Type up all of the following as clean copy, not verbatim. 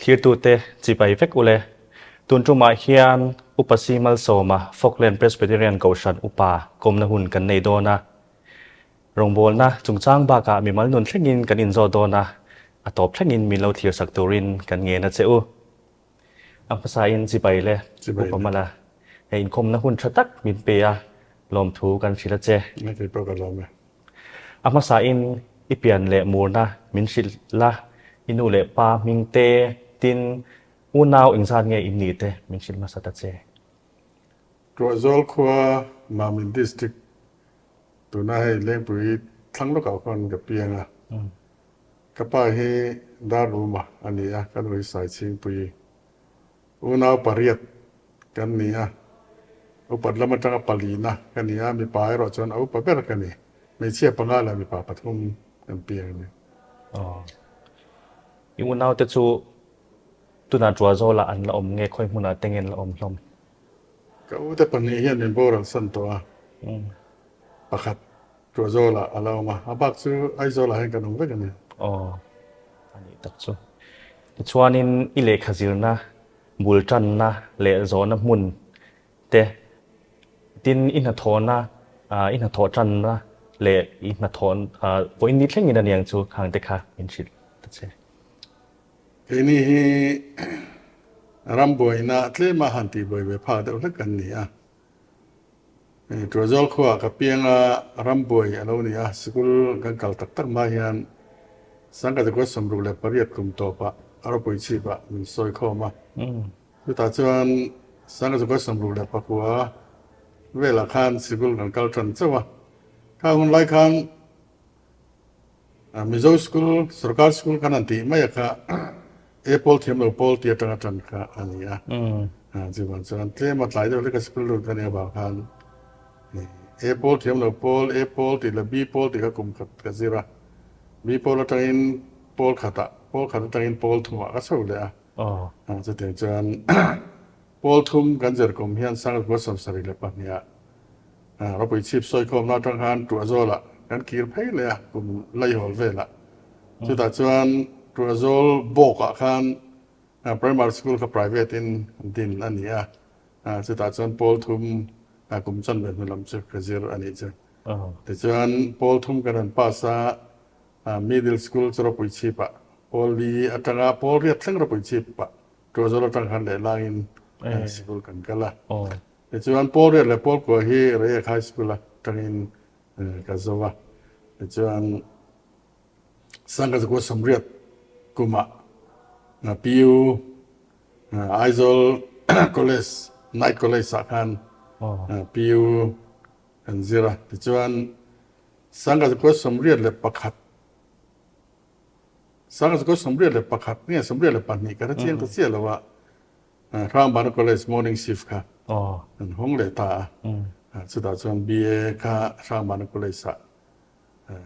Thlirtute chibai vek ule. Tun tumah hian Upa Si Malsawma Falkland Presbyterian Kohhran Upa kawmna hun kan nei dawn a. Rawngbawlna chungchang bakah mimal nun thlengin kan inzawt dawn a, a tawp thlengin min lo thlirsak turin kan ngen a che u. A hmasain chibai le Upa Mala he inkhawmna hun tha tak min pe a, lawmthu kan hrilh a che. Kei pawh ka lawm e. A hmasain i pian leh murna min hrilh la, i nu leh pa hming te, tin, unau engzat nge in nih te min hrilh hmasa ta che. Tuahzawl khua Mamit District tuna hei Lengpui thlang lawkah khuan ka piang a, ka pa hi Darruma a ni a, ka nu hi Saichhingpui. Unau pariat kan ni a, upat lam atanga palina ka ni a, mipa erawh chuan a upa ber ka ni. Hmeichhia panga leh mipa pathum kan piang a ni. Aw. I unaute chu tunah Tuazawlah an la awm nge khawi hmunah te nge an la awm hlawm? Ka ute pahnih hian min boral san tawh a, pakhat Tuazawlah a la awm a, a bak chu Aizawlah hian kan awm vek a ni. Aw, a nih tak chu. Tichuanin i lehkha zirna, bul tanna leh zawhna hmun te, tin i hnathawhna, i hnathawh tanna leh i hnathawh pawhin ni thlengin a niang chu khang te kha min hrilh ta che. Keini hi rambuaina tlema han tihbuai ve phak deuh hlek kan ni a. Tuazawl khuaah ka piang a, rambuai a lo ni a, sikul kan kal tak tak hma hian Sangkazakua 68 kum tawpah a ropui chhipah min sawi khawm a. Chutah chuan Sangkazakua 69 velah khan sikul kan kal tan chauh a. Khang hun lai khan Mizo school, sorkar school khan an tih mai a kha A pawl thiam lo pawl tih atanga tan kha a ni a. Chuvang chuan tlem a tlai deuh hlek a school lut ka nih avang khan A pawl thiam lo pawl, A pawl tih leh B pawl tih kha kum khat ka zir a. B pawl atangin pawl khatah, pawl khat atangin pawl thumah ka chho leh a. Chutiang chuan pawl thum kan zir kum hian Sangkhat 72 ah Ropui chhip sawikhawmna atang khan Tuahzawlah kan kir phei leh a, kum Laihawl velah. Chutah chuan Tuahzawl bawkah khan Primary School kha private in din a ni a, chutah chuan pawl thum kum chanve hnu lam chu ka zir a nih chu. Tichuan pawl thum kan rawn pass a, Middle School chu Ropui chhipah pawl li atanga pawl riat thleng Ropui chhipah Tuahzawl atang khan lehlangin sikul kan kal a. Tichuan Pawl Riat leh Pawl Kua hi Reiek High School atangin ka zo a. Tichuan Sangkazakua Sawmriat kumah PU Aizawl College, Night College ah khan PU kan zir a. Tichuan Sangkazakua 81 Sangkazakua 81 nge 82 ka hre chiang ta chiah lo a. Hrangbana College morning shift kha an hawng leh ta a, chutah chuan BA kha Hrangbana College ah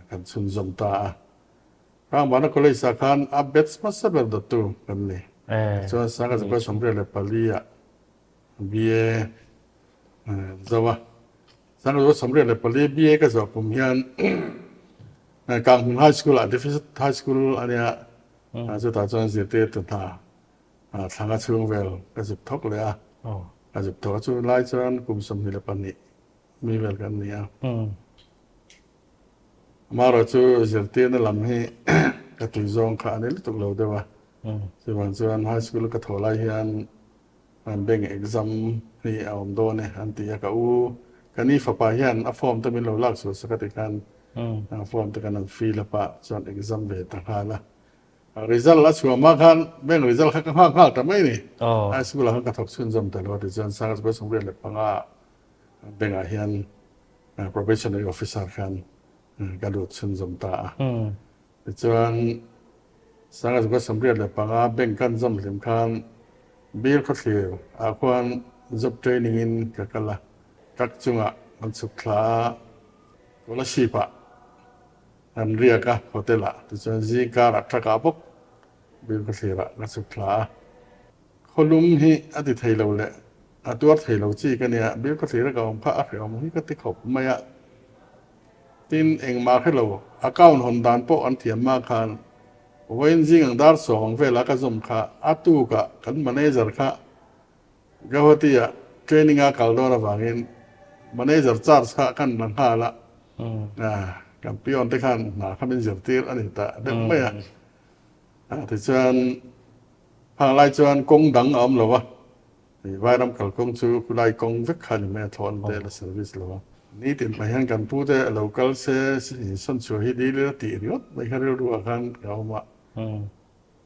kan chhunzawm ta a. Hrangbana College ah khan a batch hmasa ber dawttu kan ni. Tichuan 1984 ah BA an zo a. 1984 BA ka zawh kum hian Kanghmun High School ah Deficit High School a nia, chutah chuan zirtirtu hna Thlanga chhung vel ka zuk thawk leh a, ka zuk thawk a chu lai chuan kum 22 mi vel kan ni a. Amaherawh chu zirtirna lam hi ka tui zawng kha a ni lutuk lo deuh a, chuvang chuan high school ka thawh lai hian bank exam hi a awm dawn e an ti a, ka u ka ni fapa hian a form te min lo lak chhuah sak a ti khan form te kan han fill up a chuan exam ve ta nghal a. Result a chhuah hma khan bank result kha ka nghak nghal ta mai ni. High school ah khan ka thawk chhunzawm ta lo a tichuan 1985 bank ah hian probationary officer khan ka lut chhunzawm ta a. Tichuan 1985 bank kan zawm hlim khan Bill Khawthlir ah khuan job training in ka kal a, truck chungah kan chhuk thla a, Kolasib ah An riak a, hotel ah tichuan zing karah truck ah bawk bill ka thlir ah ka chhuk thla a. Khawlum hi a ti thei lo leh a tuar thei lo chi ka nia, bill ka thlir a ka awm kha a hrehawm hi ka ti khawp mai a. Tin, engmah hre lo, account hawn dan pawh an thiam hma khan. Vawiin zing ang dar sawng vela ka zawm kha a tukah kan manager kha Guwahati-ah training a kal dawn avangin manager charge kha kan la nghal a, kan peon te khan hna kha min zirtir a ni ta deuh mai a. Tichuan hang lai chuan kawng dang a awm lo a, Vairam kalkawng chu khulai kawng vek kha ni mai a, thlawh an te la service lo a. Nitin mai hian kan pu te lo kal se sawnchhuah hi dil ila tih ringawt mai kha rilru ah khan ka awm a.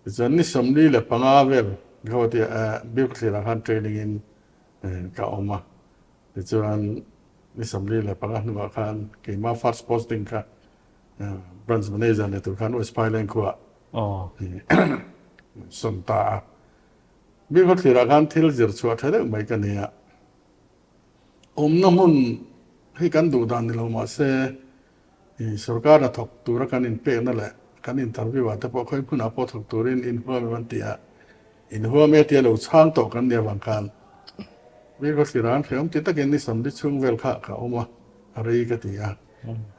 Tichuan ni 45 vel Guwahati ah Bilkhawthlir ah khan training in ka awm a. Tichuan ni 45 hnuah khan keimah first posting kha Branch Manager ni tur khan West Phaileng khuaah sawn ta a. Bilkhawthlir ah khan thil zir chhuah tha deuh mai ka ni a. Awmna hmun hi kan duh dan ni lo mahse sorkar hna thawk tura kan inpekna leh kan interview ah te pawh khawi hmunah pawh thawk turin inhuam em an ti a, inhuam e tia lo chhang tawh kan nih avang khan Bilkhawthlir ah an hreawm ti takin ni 40 chhung vel kha ka awm a, a rei ka ti a.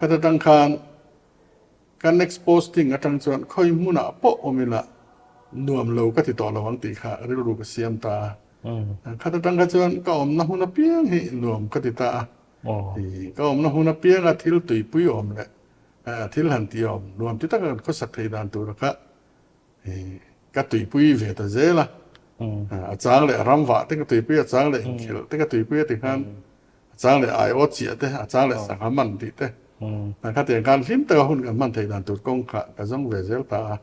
Khat atang khan Ka next posting atang chuan khawi hmunah pawh awm ila nuam lo ka ti tawh lo ang tih kha rilru ka siam ta a. Khat atang kha chuan ka awmna hmun apiang hi nuam ka ti ta a. Ka awmna hmun apianga thil tuipui awm leh thil han tih awm nuam ti taka kan khawsak theih dan tura kha ka tuipui ve ta zel a. A chang leh ramvah te ka tuipui a, a chang leh inkhelh te ka tuipui a ti khan A chang leh aiawt chiah te, a chang leh sangha man tih te. Khatiang khan hlim taka hun kan hman theih dan tur kawng kha ka zawng ve zel ta a.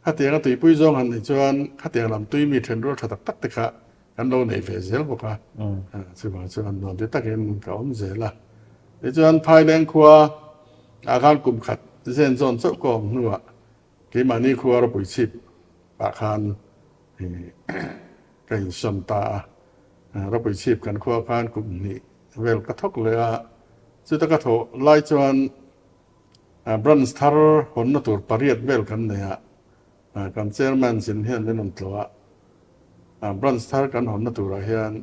Khatianga tuipui zawng han neih chuan khatiang lam tui mi then rual tha tak tak te kha kan lo nei ve zel bawk a. Chuvang chuan nuam ti takin ka awm zel a. Tichuan Phaileng khua ah khan kum khat zen zawn chauh ka awm hnuah keimahni khua ropui chhip ah khan ka insawn ta a. Ropui chhip kan khua khan kum hnih vel ka thawk leh a, chuta ka thawh lai chuan branch thar hawnna tur pariat vel kan nei a, kan chairman zin hian min rawn tlawh a, branch thar kan hawnna turah hian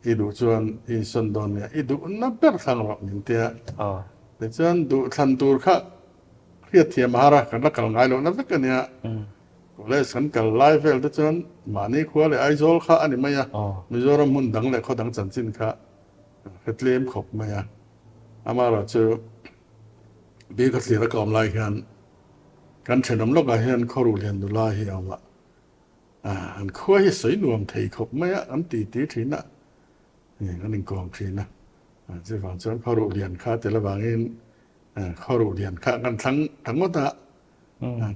i duh chuan i insawn dawn nia, i duhna ber thlang rawh min tia, tichuan duh thlan tur kha hriatthiam a har a, kan la kal ngai lohna vek a nia. College kan kal lai vel te chuan mahni khua leh Aizawl kha a ni mai a, Mizoram hmun dang leh khaw dang chanchin kha hre tlem khawp mai a. Amaherawhchu bik a thlir a ka awm lai hian kan thenawm lawkah hian khawruh lian nula hi a awm a, an khua hi sawi nuam thei khawp mai a, an ti ti thin a, an inkawm thin a. Chuvang chuan khawruh lian kha tel avangin khawruh lian kha kan thlang ta ngawt a.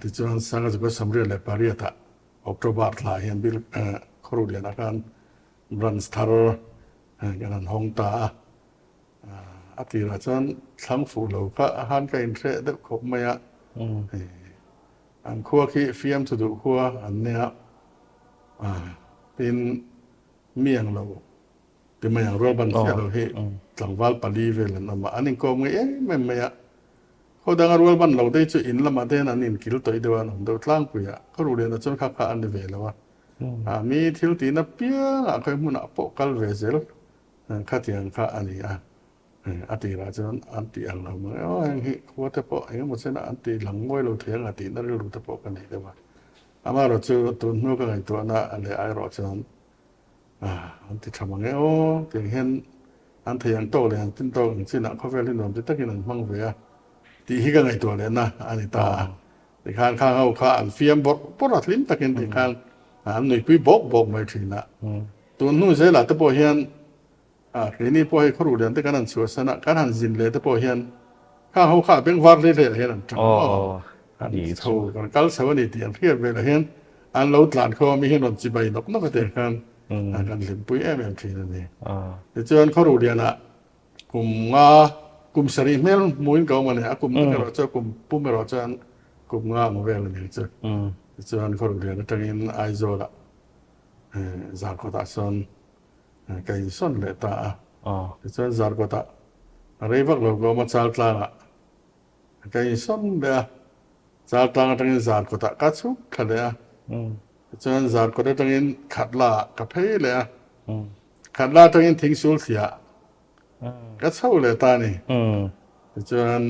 Tichuan Sanga Zukua 78 ah October thla hian bil khawruh lianah khan branch thar kan han hawng ta a. A tirah chuan thlang fuh lo kha a han ka inhreh deuh khawp mai a. An khua khi fiamthu duh khua an nia. Tin mi ang lo Ti mai ang rual ban chiah lo hi tlangval pali vel an awm a, an inkawm ngei em em mai a. Khaw danga rual ban lo te chu in lamah te hian an inkil tawih deuh a, an awm deuh tlangpui a. Khaw ruh lianah chuan kha kha an ni ve lo a. Mi thil tihna piangah khawi hmunah pawh kal ve zel khatiang kha a ni a. A tirah chuan an tih ang lo mai aw heng hi khua te pawh eng emaw chen a an tih lang ngawi lo thei ang a tihna rilru te pawh ka nei deuh a. Amaherawhchu tun hnu ka ngaihtuahna leh airawh chuan An ti tha mang e aw, tiang hian an thei ang tawk leh an tin tawk ang chinah khawvel hi nuam ti takin an hmang ve a tih hi ka ngaihtuah lehna a ni ta a. Tikhan khang ho kha an fiam bawrh bawrh a, hlim takin tikhan an nuipui bawk bawk mai thin a. Tun hnu zelah te pawh hian Keini pawh hei khawruh lian te kan han chhuahsan a, kan han zin leh te pawh hian khang ho kha a beng var hlei hleiah hian an tang maw? Kan chho, kan kal chho a ni tih an hriat velah hian an lo tlan kho a, mi hian rawn chibai nawk nawk a tih khan kan hlimpui em em thin a ni. Tichuan khawruh lianah kum nga, kum sarih hmel hmuin ka awm a ni, a kum tak erawh chuan kum pum erawh chuan kum nga ang vel a ni chu. Tichuan khawruh lian atangin Aizawlah Zarkawtah sawn Ka insawn leh ta a. Tichuan Zarkawtah rei vak lo ka awm a, Chaltlangah ka insawn leh a. Chaltlang atangin Zarkawtah ka chhuk thla leh a. Tichuan Zarkawt atangin Khatlaah ka phei leh a. Khatla atangin Thingsul thliah ka chho leh ta a ni. Tichuan.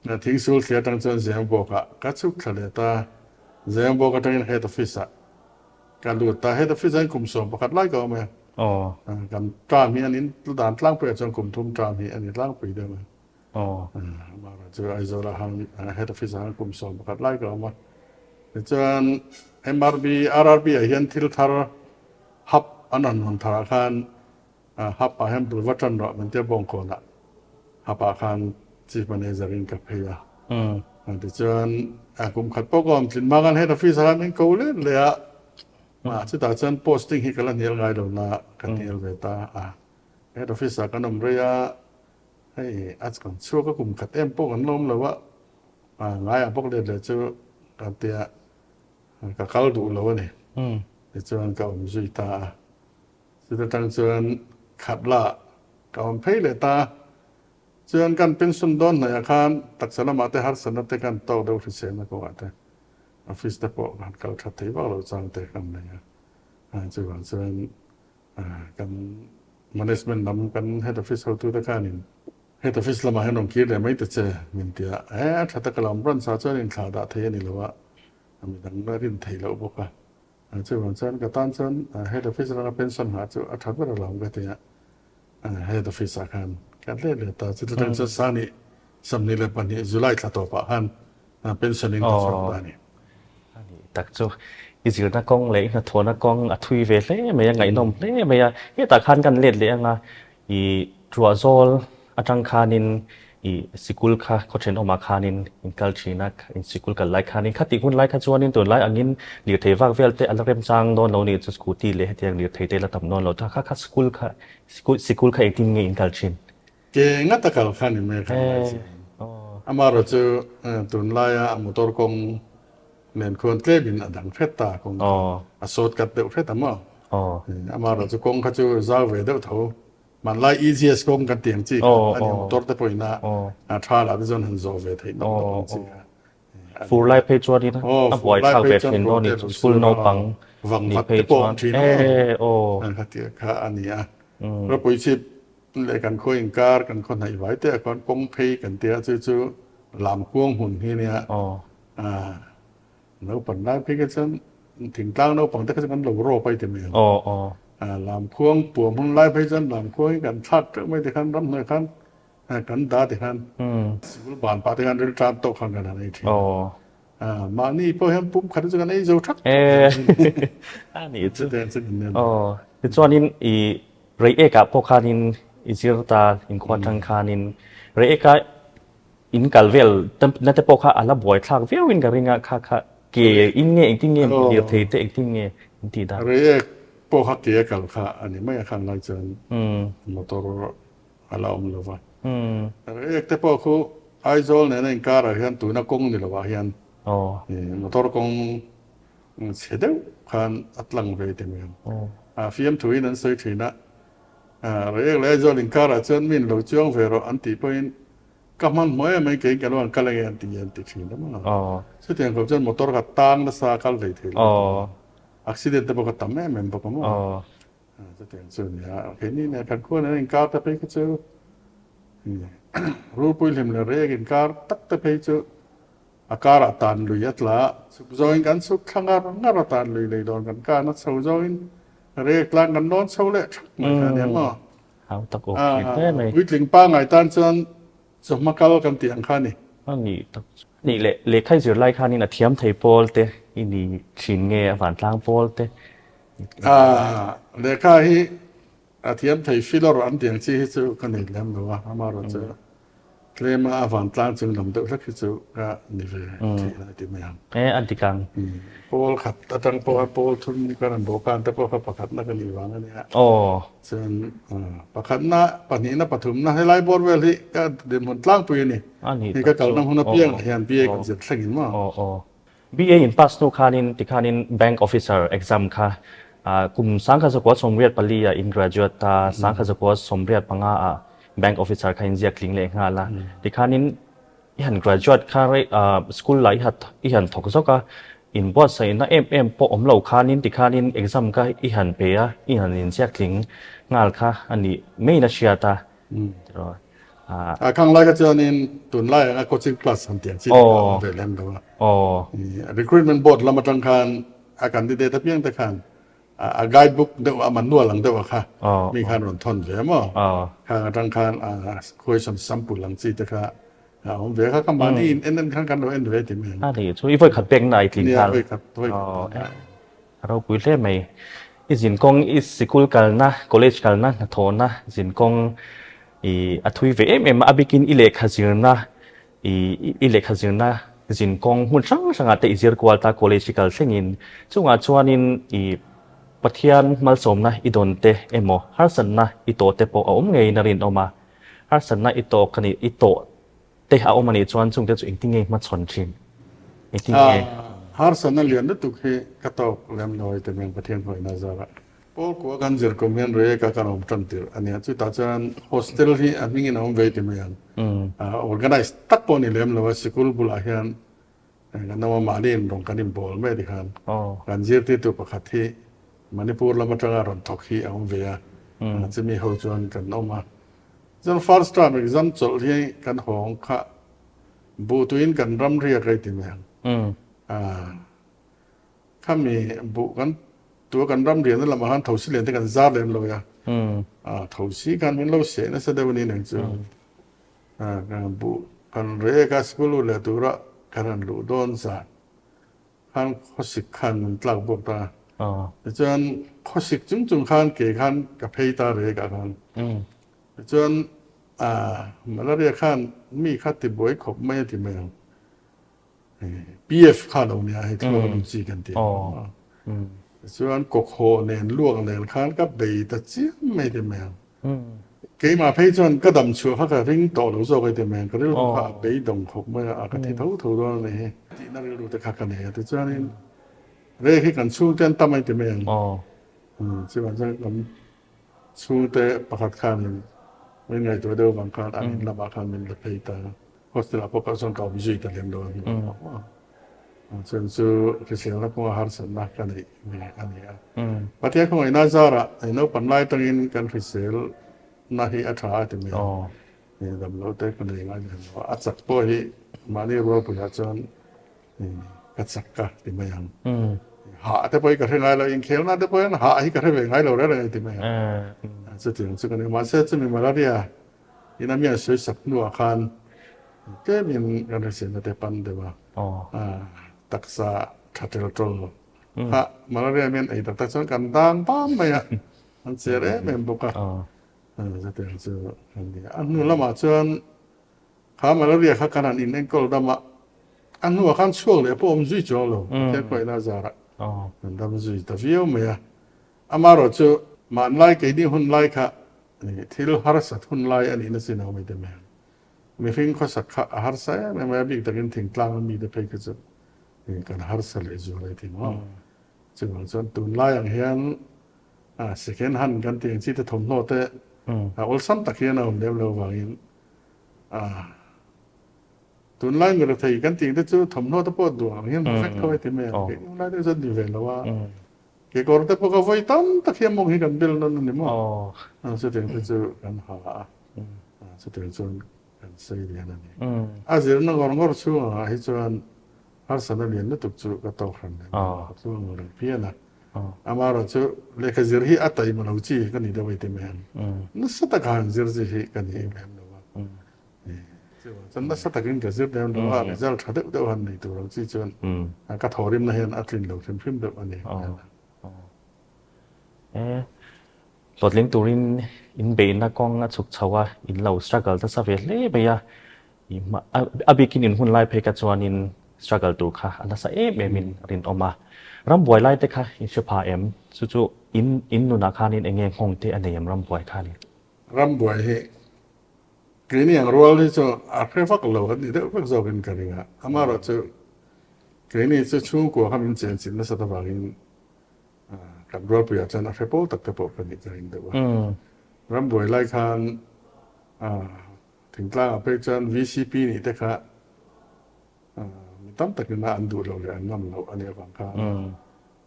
Thingsul thli atang chuan Zembawkah ka chhuk thla leh ta. Zembawk atangin Head Office-ah ka lut ta. Head Office-ah hian kum 11 lai ka awm e. Kan term hi an in dan tlangpuiah chuan kum thum term hi a ni tlangpui deuh a. Amaherawhchu chu Aizawlah han Head Office-ah han kum 11 lai ka awm a. Tichuan MRB, RRB-ah hian thil thar hap an rawn hawn tharah khan Hap ah hian bul va tan rawh min tia bawngkawn ah hap ah khan chief manager in ka phei a. Tichuan kum khat pawh ka awm tlin hma khan head office ah khan min ko let leh a, chutah chuan posting hi ka la hnial ngai lo na ka hnial ve ta a. Head office ah kan awm rei a, hei a kan chhuak a kum khat em pawh kan la awm lo a, ngaiah bawk let leh chu ka tia ka kal duh lo a ni. Tichuan ka awm zui ta a. Chuta tang chuan khat la ka awm phei leh ta. Chuan kan pension dawn hnaihah khan taksa lamah te harsatna te kan tawk deuh hriselna kawngah te office te pawh kan kal that thei vak lo chang te kan nei a. Chuvang chuan kan management lam kan head office hotute khanin head office lamah hian rawn kir leh mai ta che min ti a. E a tha taka lam branch ah chuan inthlah dah thei a ni lo a, midang a rin theih loh bawk a. Chuvang chuan ka tan chuan Head Office atanga pension nghah chu a tha ber alawm ka ti a, Head Office ah khan ka let leh ta. Chuti tang chuan Sani 22 July thla tawpah khan pension in ka chhuak ta a ni. A nih tak chu i zirna kawng leh i hnathawhna kawng a thui ve hle mai a, ngaihnawm hle mai a. Hetah khan kan let leh anga I Ruahzawl atang khanin i sikul kha khaw thenawmah khanin in kal thin a, in sikul kal lai khanin khatih hun lai kha chuanin tunlai angin lirthei vak vel te a la remchang dawn lo nih chu scooty leh hetiang lirthei te la tam dawn lo ta kha kha sikul kha sikul kha engtin nge in kal thin? Ke ngata kal kha ni mai kha ngai chu. Amaherawhchu tunlaia a motor kawng nen khuan tlemin a dang hret ta kawng kha a short cut deuh hret a maw? Amaherawhchu kawng kha chu zau ve deuh tho. Hmanlai EGS kawng kan tih ang chi kha a ni a, motor te pawhin a tha lah te chuan han zawh ve theih nawk nawk ang chi kha. Fur lai phei chuanin a buaithlak ve thin dawn ni chu school naupang nih phei chuan e kha a ni a. Ropui chhip leh kan khaw inkar kan khaw hnaih vai te ah khuan kawng phei kan tia chu chu lamkuang hmun hi nia. Naupang lai phei kha chuan thingtlang naupang te kha chu kan lo rawp a i ti mai ang. Lamkhuang puam hun lai phei chuan lamkhuang hi kan thlak teuh mai tikhan ramhnuai khan kan dah tikhan sikul ban pah te khan riltan tawk khan kan han ei thin a. Mahni pawh hian pum khat hi chu kan ei zo thak thak. A nih chu. Tichuanin i Reiek ah pawh khanin i zir ta inkhua atang khanin Reiek ah In kal vel na te pawh kha a la buaithlak viau in ka ring a, kha kha ke in nge engtin nge lirthei te engtin nge in tih dan? Reiek pawh kha ke a kal kha a ni mai a, khang lai chuan motor a la awm lo va. Reiek te pawh khu Aizawl nena inkarah hian tuna kawng ni lovah hian motor kawng chhe deuh khan a tlang ve ti mai ang. Fiamthuin an sawi thin a, Reiek leh Aizawl inkarah chuan mi in lo chuang ve rawh an tih pawhin Ka hmanhmawh em mai kei ka lo an kal ange an ti an ti thin a maw. Chutiang khawp chuan motor ka tang nasa a kal hlei thei lo a. Accident te pawh ka tam em em bawk a maw. Chutiang chu a ni a. Keini nen kan khua nen a inkar te phei kha chu Rulpui hlim leh Reiek inkar tak te phei chu a karah tan lui a tla a. Chhuk zawngin kan chhuk thla ngar ngar a tan lui lei dawn kan kan a chho zawngin Reiek tlang kan lawn chho leh thak mai kha a ni a maw. Hau tak awk thin hle mai. Puitling pangngai tan chuan chawhma kal kan tih ang kha a ni. A nih tak chu. Nih leh lehkha i zir lai khanin a thiam thei pawl te i ni thin nge a vantlang pawl te? Lehkha hi a thiam thei filawr an tih ang chi hi chu ka nei lem lo a, amaherawhchu Tlema a vantlang chung lam deuh hlek hi chu ka ni ve thei lai ti mai ang. E a dik ang. Pawl khat atang pawha pawl thum ka rawn bawhkan te pawh kha pakhatna ka nih vang a nia. Chuan pakhatna, pahnihna, pathumna helai bawr vel hi ka dinhmun tlangpui a ni. Hei ka kalna hmun apiangah hian BA kan zir thleng in maw. BA in pass hnu khanin tikhanin Bank Officer exam kha kum 1984 ah in graduate ta, 1985 ah Bank Officer kha in ziak tling leh nghal a. Tikhanin i han graduate kha rei school lah i han thawk zawk a, in buatsaihna em em pawh awm lo khanin tikhanin exam kha i han pe a, i han inziak tling nghal kha a nih maiin a hriat a. Tiraw? A khang lai kha chuanin tunlai anga coaching class han tih ang chi te kha a awm ve lem lo a. Recruitment board lam atang khan a candidate apiang te khan a guide book deuh a manual ang deuh a kha mi khan rawn thawn ve maw. Khang atang khan question sample ang chi te kha a awm ve kha ka mahni in en en khan kan lo en ve ti mai ang. A ni chu i vawi khat pek na i tling nghal. Nia vawi khat vawi khat. A ropui hle mai. I zinkawng, i sikul kalna, college kalna, hnathawhna zinkawng i a thui ve em em a, a bikin i lehkha zirna, i i lehkha zirna zinkawng hmun hrang hrangah te i zir kual ta college i kal thlengin. Chungah chuanin i Pathian malsawmna i dawn te emaw harsatna i tawh te pawh a awm ngeiin a rinawm a, harsatna i tawk a nih i tawh Te a awm a nih chuan chungte chu engtin nge hmachhawn thin? Engtin nge? Harsatna lian lutuk hi ka tawk lem lo ai temiang Pathian hruaina zarah. Pawl kua kan zir kum hian Reiek-a kan awm tan tirh a nia. Chutah chuan hostel hi a hmingin a awm ve ti mai ang. Organize tak pawh a ni lem lo a, sikul bulah hian kan awm a, mahni in rawng kan inbawl mai tikhan kan zirtirtu pakhat hi Manipur lam atanga rawn thawk hi a awm ve a, chumi ho chuan kan awm a. Chuan first term exam chawlh hi kan hawng kha buh tuin kan ram riak a i ti mai ang. Khami buh kan tua kan ram riahna lamah khan thosi lian te kan zar lem lo a. Thosi khan min lo seh nasa deuh a ni nang chu. Buh kan rek a school lut leh tura kan han luh dawn zan. Khan khawsik khan min tlak bawk ta. Tichuan khawsik chung chung khan ke khan ka phei ta rek ah khan. Tichuan malaria khan mi kha ti buai khawp mai a ti mai ang. PF kha lo nia hei thluak a lu chi kan ti. Tichuan kawkhaw nen luak nen khan ka bei ta chiam mai ti mai ang. Keimah phei chuan ka dam chhuah kha ka ring tawh lo zawk a ti mai ang, ka rilru kha a beidawng khawp mai a, ka thi tho tho dawn a ni hi. Tihna rilru te kha ka nei a, tichuanin rek hi kan chhungte an tam a ti mai ang. Chuvang chuan kan chhungte pakhat khanin min ngaihtuah deuh avang khan an in lamah khan min la phei ta a. Hostel ah pawh kal chuan ka awm zui ta lem lo a ni a. Chuan chu hriselna kawnga harsatna ka neih ve a ni a. Pathian khawngaihna zarah naupang lai atangin kan hriselna hi a tha a ti mai a. Damlo te ka nei ngai lem lo a. A chak pawh hi mahni rualpuiah chuan ka chak ka ti mai ang. Hah te pawh hi ka hre ngai lo, inkhelna te pawh hian hah hi ka hre ve ngai lo reng reng a ti mai ang. Chutiang chu ka ni. Mahse chumi malaria Ina mi an sawi sak hnuah khan tlemin kan hriselna te pan deuh a, taksa tha tel tawl kha malaria mi an ei tak tak chuan kan dang bam mai a, an cher em em bawk a, chutiang chu a ni a. A hnu lamah chuan kha malaria kha kan han in enkawl dam a, a hnuah khan chhuak leh pawh awm zui chuang lo, Pathian khawngaihna zarah kan dam zui ta viau mai a. Amaherawh chu hmanlai keini hun lai kha Thil harsat hun lai a nihna chin a awm em em. Mihring khawsak kha a harsa em em mai a, bik takin thingtlang a mite phei kha chu kan harsa leh zual a ti maw. Chuvang chuan tunlai ang hian second hand kan tih ang chi te thawmhnaw te a awlsam tak hian a awm lem lo avangin tunlai mi rethei kan tih ang te chu thawmhnaw te pawh duh ang hian hmu vek tho a ti mai a, keini hunlai te chuan ni ve lo a. Kekawr te pawh ka vawi tam tak hian mawng hi kan bel nawn a ni maw? Chutiang te chu kan ha a, chutiang chuan kan sei lian a ni. A zirna ngawr ngawr chhungah hi chuan harsatna lian lutuk chu ka tawk hran lem lo, ka tluang lo reng phian a. Amaherawh chu lehkha zir hi a taima lo chi ka ni deuh a ti mai ang. Nasa taka han zir chi hi ka ni lem lo a. Chuan nasa takin ka zir lem lo a, result tha deuh deuh han nei tur ang chi chuan ka thawhrimna hian a tlin lo hrim hrim deuh a ni. Hlawhtling turin in beihna kawng a chhuk chho a, in lo struggle nasa ve hle mai a, a bikin in hun lai phei kha chuanin struggle tur kha a nasa em em in rinawm a. Rambuai lai te kha in hre pha em? Chu chu in in nunah khanin eng nge nghawng te a nei em rambuai khanin? Rambuai hi Keini ang rual hi chu a hre vak lo an ni deuh vek zawkin ka ring a, amaherawh chu keini chu chhungkua kha min chenchilh nasat avangin kan rualpuiah chuan a hre pawl tak te pawh ka nih ka ring deuh a. Rambuai lai khan thingtlangah phei chuan VCP nih te kha Mi tam takin a an duh loh leh an ngam loh a nih avang khan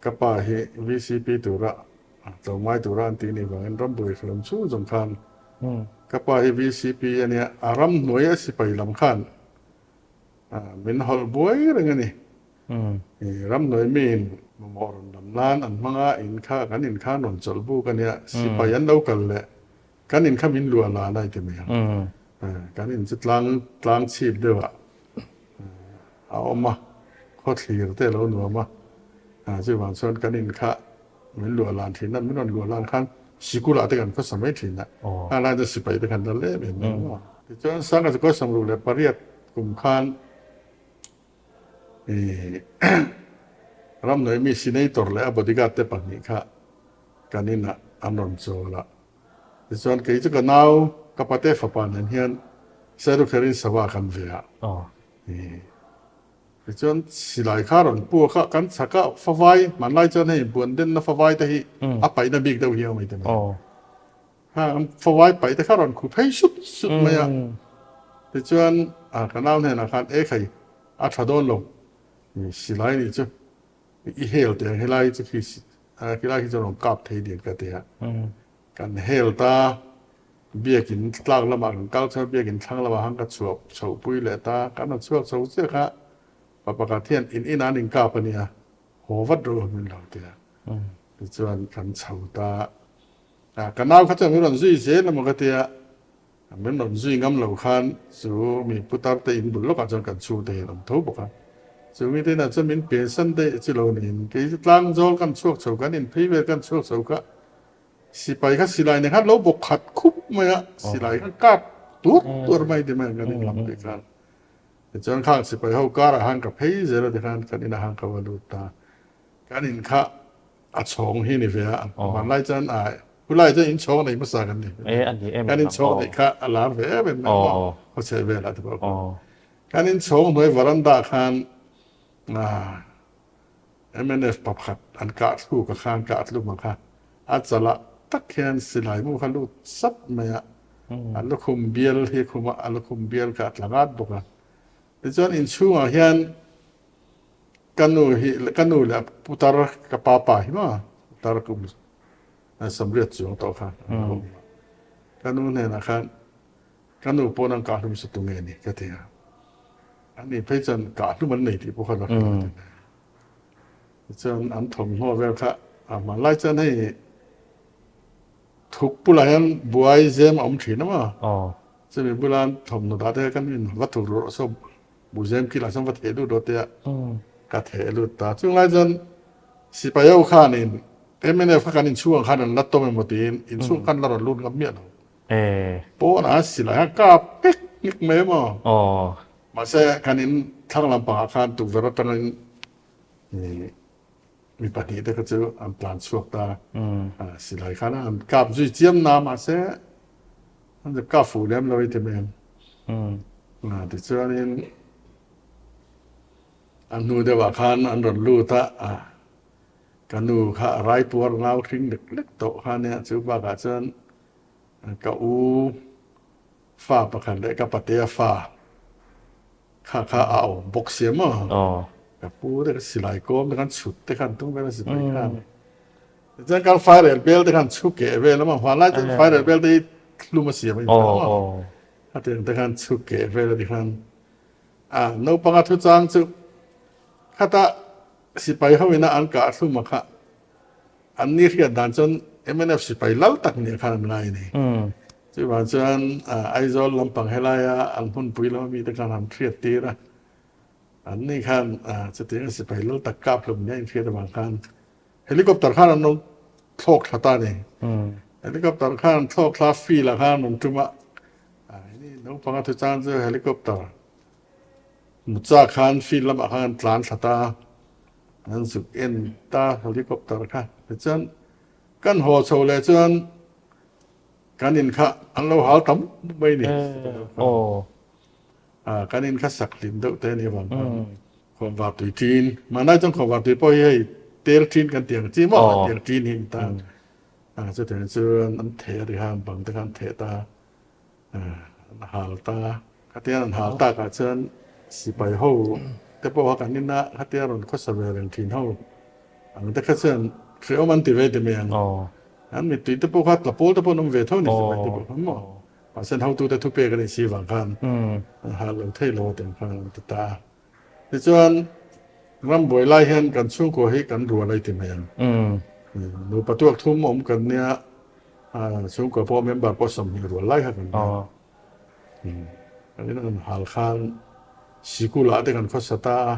ka pa hi VCP tura tlawmngai tura an tih nih vangin rambuai hriam chhung zawng khan Ka pa hi VCP a nia, a ramhnuai a sipai lam khan min hawlh buai reng a ni. Ramhnuai miin mamawh rawn lam nan an hmang a, in kha kan in khan rawn chawlh buk a nia, sipai an lo kal leh kan in kha min luah lan a i ti mai ang. Kan in chu tlang tlang chhip deuhah a awm a, khawthlir te a lo nuam a, chuvang chuan kan in kha min luah lan thin a, min rawn luah lan khan sikulah te kan khawsa mai thin a, a lai chuan sipai te khan la lem em em a. Tichuan Sangha chu 68 kum khan ramhnuai mi senator leh a bodyguard te pahnih kha kan inah an rawn chawl a. Tichuan kei chu ka nau ka pate fapa nen hian Sairukherin sava kan ve a. Tichuan silai kha rawn puak a, kan chhak a favai, hmanlai chuan hei buan denna favai te hi a paihna bik deuh hi a awm ei ta mai. Kha an favai paih te kha rawn khu phei sut sut mai a. Tichuan ka nau hnenah khan e khai a tha dawn lo silai nih chu i hel teh ang helai chu khi khilai khi chuan rawn kap thei dian ka ti a. Kan hel ta biakin tlak lamah kan kal chuan biakin thlang lamah khan ka chhuah chhoh pui leh ta kan rawn chhuak chho chiah kha pa pakhat hian in inah an inkap a nia haw vat rawh min lo ti a tichuan kan chho ta a ka nau kha chuan min rawn zui zel emaw ka tia min rawn zui ngam lo khan chu mi putar te in bul lawkah chuan kan chhung te hian awm tho bawk a chu mi te inah chuan min piansan daih chi lo niin kei chu tlangzawl kan chhuak chho kan inphei vel kan chhuak chho kha Sipai kha silai nen khan lo bawk khat khup mai a, silai kha kap tuar tuar mai ti mai ang kan inlam tih khan. Tichuan khang sipai ho karah khan ka phei zel a tikhan kan inah khan ka va lut ta. Kan in kha a chhawng hi ni ve a, hmanlai chuan a hulai chuan in chhawng nei hmasa kan ni. Kan in chhawng neih kha a lar ve em em mai maw, khawchhe velah te pawh khan. Kan in chhawng hnuai veranda khan Mnf pakhat an kah thluk a khan kah tlum ang kha a chalah tak hian silai mu kha lut sap mai a, a lukhum bial hi a khum a, a lukhum bial kha a tla ngat bawk a. Tichuan inchhungah hian ka nu hi ka nu leh putar ka pa pa hi maw putar kum samriat chuang tawh kha an lo awm a, ka nu hnenah khan Ka nu pawn an kah hlum sa tu nge ni ka ti a, ani phei chuan kah hlum an nei tih pawh kha la hre lo ti mai. Tichuan an thawmhnaw vel kha a hmanlai chuan hei thuk bulah hian buai zem a awm thin a maw, chumi bula an thawmhnaw dah te kha kan in va thuk rawh saw buhzem kilah sawn va theh lut rawh tia ka theh lut ta. Chung lai chuan sipai ho khanin mnf kha kan inchhung ang khan an la tawm emaw tiin inchhung khan la rawn lut ngam miah lo. Pawn a silai a kap ngek ngek mai emaw? Mahse kan in thlang lampangah khan tukverh atangin mi pahnih te kha chu an tlan chhuak ta. Silai khan an kap zui chiam na mahse an zep kap fuh lem lo i ti mai ang. Tichuanin a hnu deuhah khan an rawn lut a. Ka nu kha a raipuar nau hring lek lek tawh kha nia, chu bakah chuan ka u fa pakhat leh ka patea fa kha kha a awm bawk sia maw. Ka pu te kha silai kawm te khan chhut te khan tum vel a sipai khan. Tichuan kan fairel bel te khan chhu keh vel a maw, hmanlai chuan fairel bel te hi hlum a siam a ni ta maw. Khatiang te khan chhu keh vel a ti khan a naupanga thuchang chu khata Sipai ho ina an kah thlum a kha an ni hriat dan chuan mnf sipai lal tak nia khan an ngai a ni. Chuvang chuan Aizawl lampang helaia an hmunpui lama mite khan han hriat tir a, an ni khan chutianga sipai lal tak kap hlum nia inhriat avang khan helicopter khan an rawn thlawk thla ta a ni. Helicopter khan an thlawk thla field ah khan an rawn tum a, naupanga thuchang chu helicopter Mucha khan field lamah khan an tlan thla ta a, an zuk en ta helicopter kha. Tichuan kan haw chho leh chuan kan in kha an lo hal tam mai ni. Kan in kha sak hlim deuh te a nih avang khan khawnvar tui ṭin, mahni chuan khawnvar tui pawh hi hei tel ṭin kan tih ang chi maw, tel ṭin hi a ni ta. Chutiang chuan an theh a ri khan bang te kha an theh ta a. An hal ta. Khatia an hal takah chuan sipai ho te pawh kha kan ina khatia rawn khawsa ve reng thin ho ang te kha chuan hrehawm an ti ve ti mai ang. An mittui te pawh kha tla pawl te pawh an awm ve tho ni sipai te pawh khan maw. Mahse an hotute thupek a nih si vang khan an hal lo thei lo a tiang khan an ti ta a. Tichuan rambuai lai hian kan chhungkua hi kan rual a i ti mai ang. Nupa tuak thum awm kan nia, chhungkua pawh member pawh 20 rual lai kha kan nia. Kan in an hal khan sikul ah te kan khawsa ta a.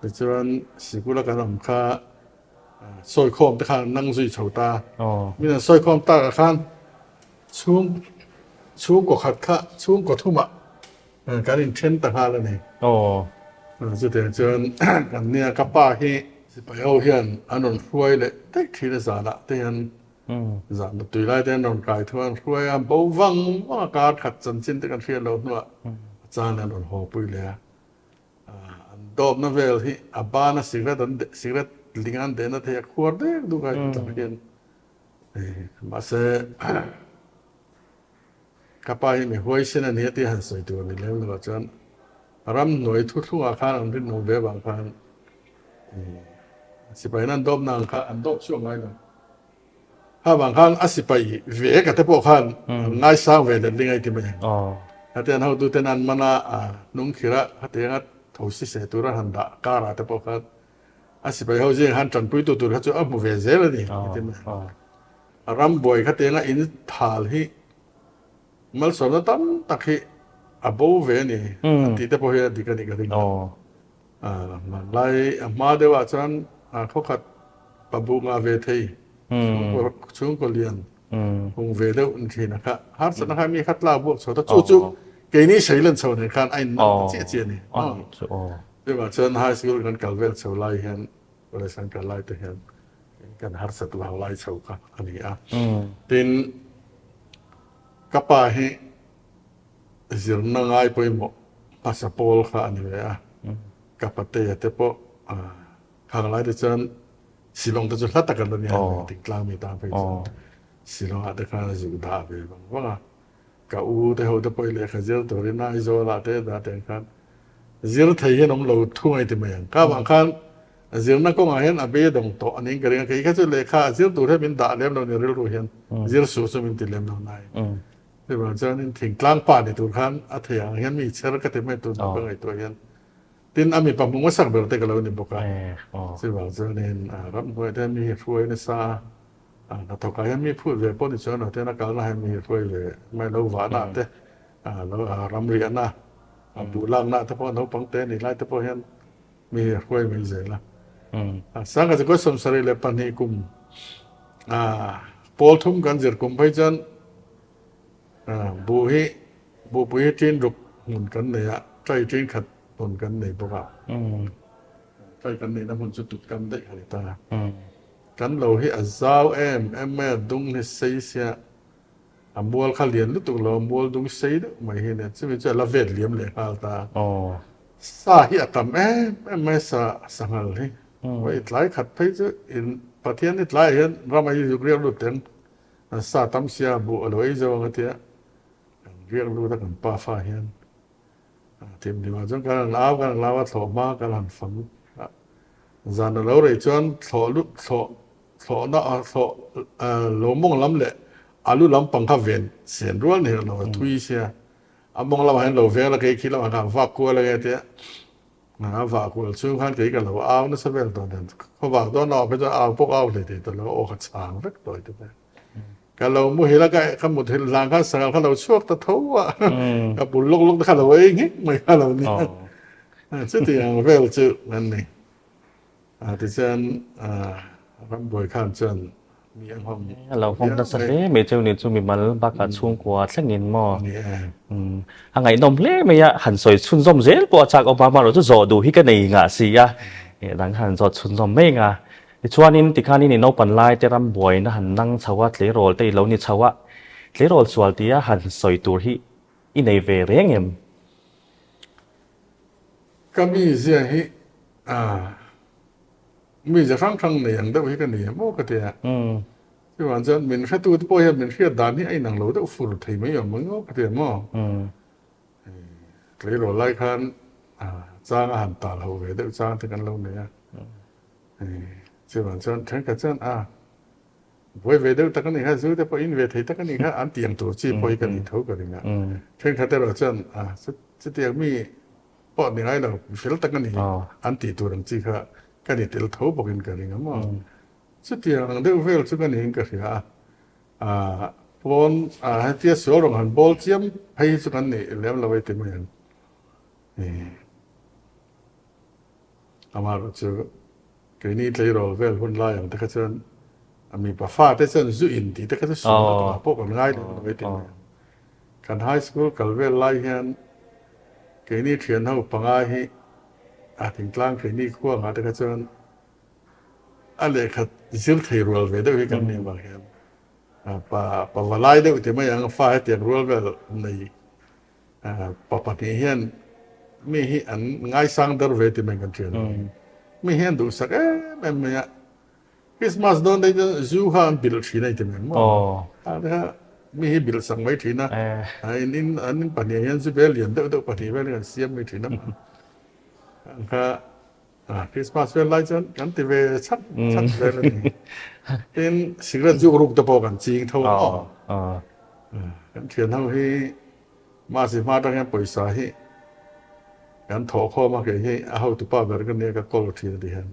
Tichuan sikul a kan awm kha sawikhawm te khan an nang zui chho ta. Min an sawikhawm tak ah khan chhung chhungkaw khat kha chhungkaw thum ah kan inthen ta nghal a ni. Chutiang chuan kan nia ka pa hi sipai ho hian an rawn hruai leh daih thin a zanah te hian zan tui lai te an rawn kai thu an hruai a, bo vang vang a kar khat chanchin te kan hriat loh hnuah a chan an rawn haw pui leh a. An dawpna vel hi a bana cigarette an cigarette ling an dehna thei a khuar dek duk a tak hian mahse ka pa hi mi huaisen a ni a tih han sawi tur a ni lem lo ah chuan ramhnuai thuthlungah khan an rinawm ve vang khan sipai in an dawpna ang kha an dawp chhuak ngai lo. Kha vang khan a sipai ve ka te pawh khan an ngaisang ve let ling a ti mai ang. Khatiang hotu ten an man a, hnung khir a, khatianga tho si se tura han dah kar ah te pawh khan a sipai ho zing han tanpui tu tur kha chu a hmu ve zel a ni a ti mai ang. A ram buai khatianga in thal hi malsawmna tam tak hi a bo ve a ni an tih te pawh hi a dik a nih ka ring a. Hmanlai a hma deuh ah chuan khawkhat pabu nga ve thei chhungkaw lian hung ve deuh ni thin a kha harsatna kha mi kha tlak buak chho ta chu chu keini sei lan chho nen khan a in man ta chiah chiah a ni. Chuvang chuan high school kan kal vel chho lai hian college kan kal lai te hian kan harsat vang lai chho kha a ni a. Tin ka pa hi Zirna ngai pawimawh hmasa pawl kha a ni ve a, ka patea te pawh khang lai te chuan Shillong te chu hla tak an la nia Dingtlang mi tan phei chuan Shillong ah te khan a zuk dah ve vang vang a, ka u te ho te pawh i lehkha zir turin Aizawl ah te dah te khan zir thei hian awm lo thu ngai ti mai ang. Ka vang khan zirna kawngah hian a beidawng tawh a ning ka ring a, kei kha chu lehkha zir tur hian min dah lem lo ni rilru hian zir suh chu min ti lem lo nai. Chuvang chuanin thingtlang pa ni tur khan a thei ang hian mi chher ka ti mai tur ka ngaihtuah hian tin a mipa hmu hmasak ber te ka lo ni bawk a. Chuvang chuanin ramhnuai te mi hi hruai nasa a, hnathawkah hian mi phut ve pawh ni chuan lo ten a kalna hian mi hi hruai ve mai lo vahna te lo ramriahna buh lakna te pawh naupang te ni lai te pawh hian mi hi hruai mai zel a. Sangha chu 72 kum pawl thum kan zir kum phei chuan buh hi buhpui hi ṭin ruk hmun kan nei a, ṭai ṭin khat hmun kan nei bawk a. Ṭai kan neihna hmun chu tut kam daih a ni ta. Kan lo hi a zau em em mai a, dung hi sei sia a mual kha lian lutuk lo a, mual dung sei deuh mai hi nia, chumi chu a la vet liam leh nghal ta. Sa hi a tam em em mai sa sanghal hi. Vawi tlai khat phei chu in Pathian hi tlaiah hian ram a hi zuk riak lut teng an sa tam sia buh a lo ei zo ang a tia kan riak lut a kan pafa hian thim hlimah chuan kan han au kan han lau a thlawh hma kan han fang a zan a lo rei chuan thlawh lut thlawh thlawhna thlawh lo mawng lam leh alu lampang kha ven sen rual ni lo a thui sia a mawng lamah hian lo veng la kei khi lamah khan vak kual ange tia A vah kual chung khan kei ka lo au nasa vel tawh nen khawvak dawn a awm phei chuan au pawh ka au hlei thei tawh lo aw ka chhang vek tawh ti mai. Ka lo muhil a ka muthilh hlan khan sanghal kha lo chhuak ta tho a ka bul lawk lawk te kha lo ei nghek mai kha lo nia. Chuti ang vel chu an ni. Tichuan rambuai khan chuan mi a nghawng. A lo nghawng nasa hle mai chu ni chu mimal bakah chhungkua thlengin maw. A ngaihnawm hle mai a, han sawi chhunzawm zel pawh a chak awm a, amaherawhchu zawh duh hi ka nei ngah si a, dang han zawt chhunzawm mai nga. Tichuanin tikhanin i naupan lai te ram buaina han nang chho a, tleirawl te i lo ni chho a, tleirawl sual tia han sawi tur hi i nei ve reng em? Ka mizia hi mizia hrang hrang nei ang deuh hi ka ni em aw ka ti a. Chuvang chuan min hretu te pawh hian min hriat dan hi a inang lo deuh fur thei mai awm ang aw ka ti em aw. Tleirawl lai khan chang a han tal ho ve deuh chang te kan lo nei a. Chuvang chuan thenkhat chuan a. Buai ve deuh tak a nih kha, zu te pawh in ve thei tak a nih kha, an tiang tur chi pawh hi ka nih tho ka ring a. Thenkhat erawh chuan chutiang mi pawh ni ngai lo, mi fel tak a ni an tih tur ang chi kha ka ni tel tho bawkin ka ring a maw. Chutiang ang deuh vel chu ka niin ka hria a, pawn hetia sual rawng han bawl chiam phei hi chu kan nih lem lo ei ti mai ang. Amaherawh chu Keini tleirawl vel hun lai ang te kha chuan a mipa fa te chuan zu in tih te kha chu sual a tawh pawh kan ngai lem lo e tih mai. Kan high school kal vel lai hian keini thian ho panga hi a thingtlang keini khua angah te kha chuan a lehkha zir thei rual ve deuh hi kan nih avang hian pa pa valai deuh ti mai ang fa hetiang rual vel nei Pa pahnih hian mi hi an ngaisang der ve ti mai kan hria lo. Mi hi an duhsak em em mai a. Christmas dawn daih chuan zu kha an bilh thin a ti mai maw. Kha mi hi bilh sak mai thin a. An in an in pahnih hian zu bel lian deuh deuh pahnih vel hi an siam mai thin a. Kha Christmas vel lai chuan kan ti ve chhat chhat vel a ni. Tin cigarette zuk ruk te pawh kan ching tho a maw. Kan thian ho hi mahse hma atang hian pawisa hi kan thawh khawm a kei hi a hotupa ber ka nia ka call thin a ti hian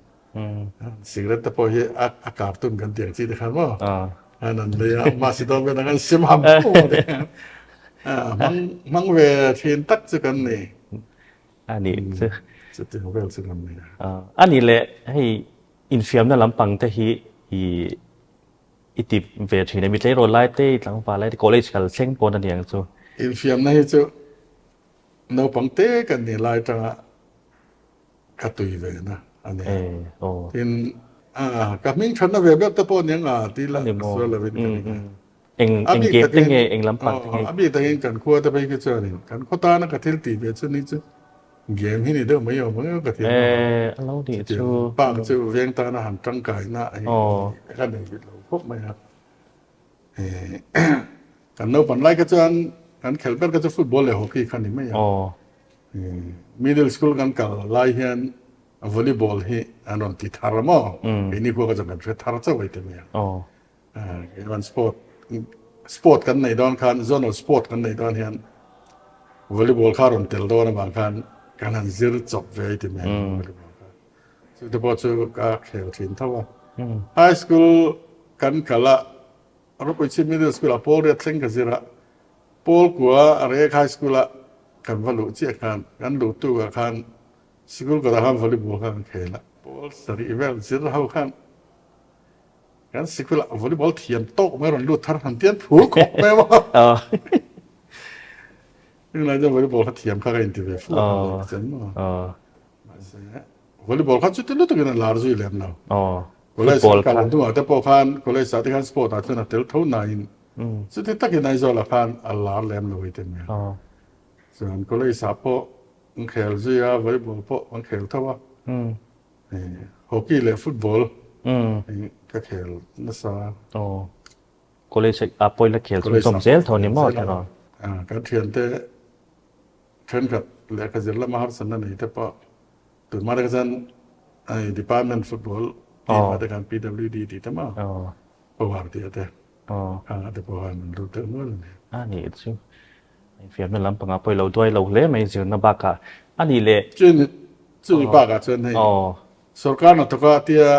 cigarette te pawh hi a cartoon kan tih ang chi te khan maw an an lei a mahse dawn vel ang an sim ham fo a ti hian hmang hmang ve thin tak chu kan ni. A nih chu. Chutiang vel chu kan ni a. A nih leh hei infiamna lampang te hi i i ti ve thin em? I tleirawl lai te, i tlangval lai te, college kal thleng pawn a ni ang chu. Infiamna hi chu naupang te kan nih lai tanga ka tui ve na a ni a. Tin, ka hming thatna ve ber te pawh a ni ang a ti la ka sual lovin ka ring a. Eng eng game te nge eng lampang te nge? A bik takin kan khua te phei khi chuanin kan khaw tana ka thil tih ve chu ni chu game hi ni deuh mai awm ang ka thil Eh, a lo nih chu. Park chu veng tana han tangkaina hi ka nei bik lo khawp mai a. Kan naupan lai kha chuan kan khelh ber kha chu football leh hockey kha ni mai a. Middle school kan kal lai hian volleyball hi an rawn ti thar a maw? Keini khua kha chuan kan hre thar chauh a ti mai a. Kan sport sport kan nei dawn khan zonal sport kan nei dawn hian volleyball kha rawn tel dawn avang khan kan han zir chawp ve ti mai volleyball kha chu te pawh chu ka khel thin tho a high school kan kal a Rawpuichhip middle school ah pawl riat thleng ka zir a pawl kua Reiek high school ah kan va luh chiah khan kan luh tuk ah khan sikul kawtah khan volleyball kha kan khel a pawl sarih vel zir ho khan Kan sikul ah volleyball thiam tawk mai rawn lut thar han tian phur khawp mai a maw. Tunlai chuan volleyball kha thiam kha ka inti ve fur a chen maw. Mahse volleyball kha chuti lutuk in a lar zui lem lo. College kal hnuah te pawh khan college ah te khan sport ah chuan a tel tho nain chuti takin Aizawl ah khan a lar lem lo i ti mai a. Chuan college ah pawh an khel zui a volleyball pawh an khel tho a. Hockey leh football ka khel nasa. Aw. College ah pawh ila khel chhunzawm zel tho ni maw tiraw? Kan thiante thenkhat lehkha zir lama harsatna nei te pawh tunhma te kha chuan department football team ah te khan PWD tih te maw power tih te khangah te pawh khan an lut deuh nual a ni. A nih chu. Infiamna lampangah pawh i lo duai lo hle mai zirna bakah a nih leh. Chumi chumi bakah chuan hei sorkar hnathawka tia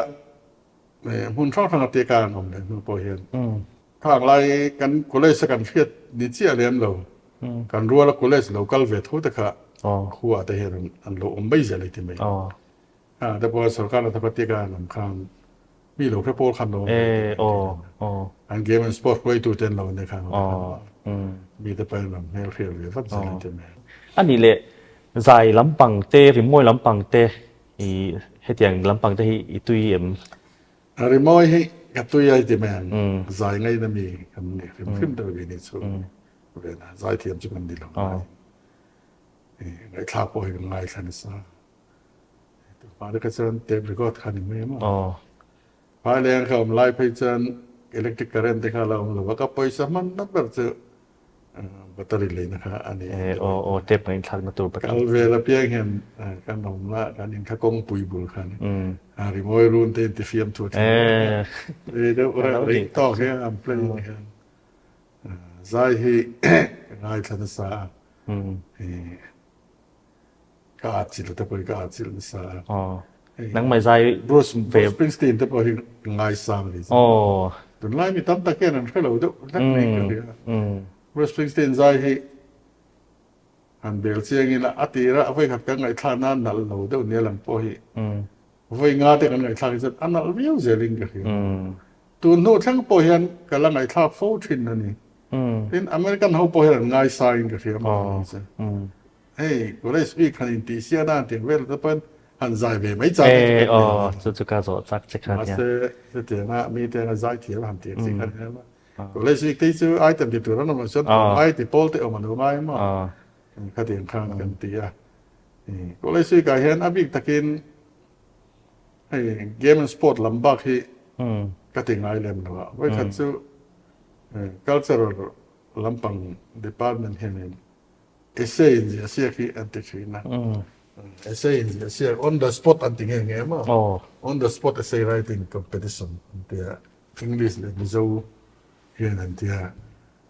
hmun hrang hranga tia kar an awm leh hnu pawh hian khang lai kan college a kan hriat ni chiah lem lo kan ruala college lo kal ve tho te kha khua te hian an lo awm mai zel a ti mai. Te pawh sorkar hnathawka tia kar an awm khan Mi lo hre pawl khan lo an game and sport hruaitu te an lo nia khan mi te pahin an hmel hriat ve vat zel an ti mai. A nih leh zai lampang te rimawi lampang te i hetiang lampang te hi i tui em? Rimawi hi ka tui a i ti mai ang zai ngaina mi kan ni hrim hrim deuh ve ni chu ve na zai thiam chu kan ni lo ngaihthlak pawh hi kan ngaithla nasa. Tupah te kha chuan tape record kha ni mai a maw? Phai leng kha awm lai phei chuan electric current te kha a la awm lo va, ka pawisa hman na ber chu Battery leina kha a ni. E aw aw tape ngaihthlakna tur battery. Kal vel apiang hian kan awm la, kan in kha kawngpui bul kha a ni. Rimawi run te in ti fiam thu a thleng. Rei deuh rei tawk hian an play ni hian zai hi ka ngaithla nasa a. Ka atchilh te pawh hi ka atchilh nasa a. Nangmah zai Bruce Springsteen te pawh hi ka ngaisang ni. Tunlai mi tam tak hian an hre lo deuh hlek mai ka hria. Bruce Springsteen zai hi han bel chiang ila a tira a vawikhat kan ngaihthlak nan nalh lo deuh nia lang pawh hi vawi nga te kan ngaihthlak hi chuan a nalh viau zelin ka hria. Tun hnu thleng pawh hian ka la ngaihthlak fo thin a ni. Tin American ho pawh hian an ngaisangin ka hria mahni chu. Hei college bik han intih sian a tiang vel te pawn han zai ve mai chang hi chu kan nei lo. Chu chu ka zawh chak che kha nia. Mahse chutianga mi te anga zai thiam han tih ang chi kha nia maw. College bik te hi chu item ti tur an awm loh chuan tlawm ngai ti pawl te awm an lo ngai maw. Khatiang khan kan ti a. College bik ah hian a bik takin hei game and sport lam bak hi ka ti ngai lem lo a. Vawikhat chu cultural lampang department hianin Essay in ziah siak hi an ti thin a. Essay in ziah siak on the spot an ti nghe nghe maw? On the spot essay writing competition an ti a, English leh Mizo hian an ti a.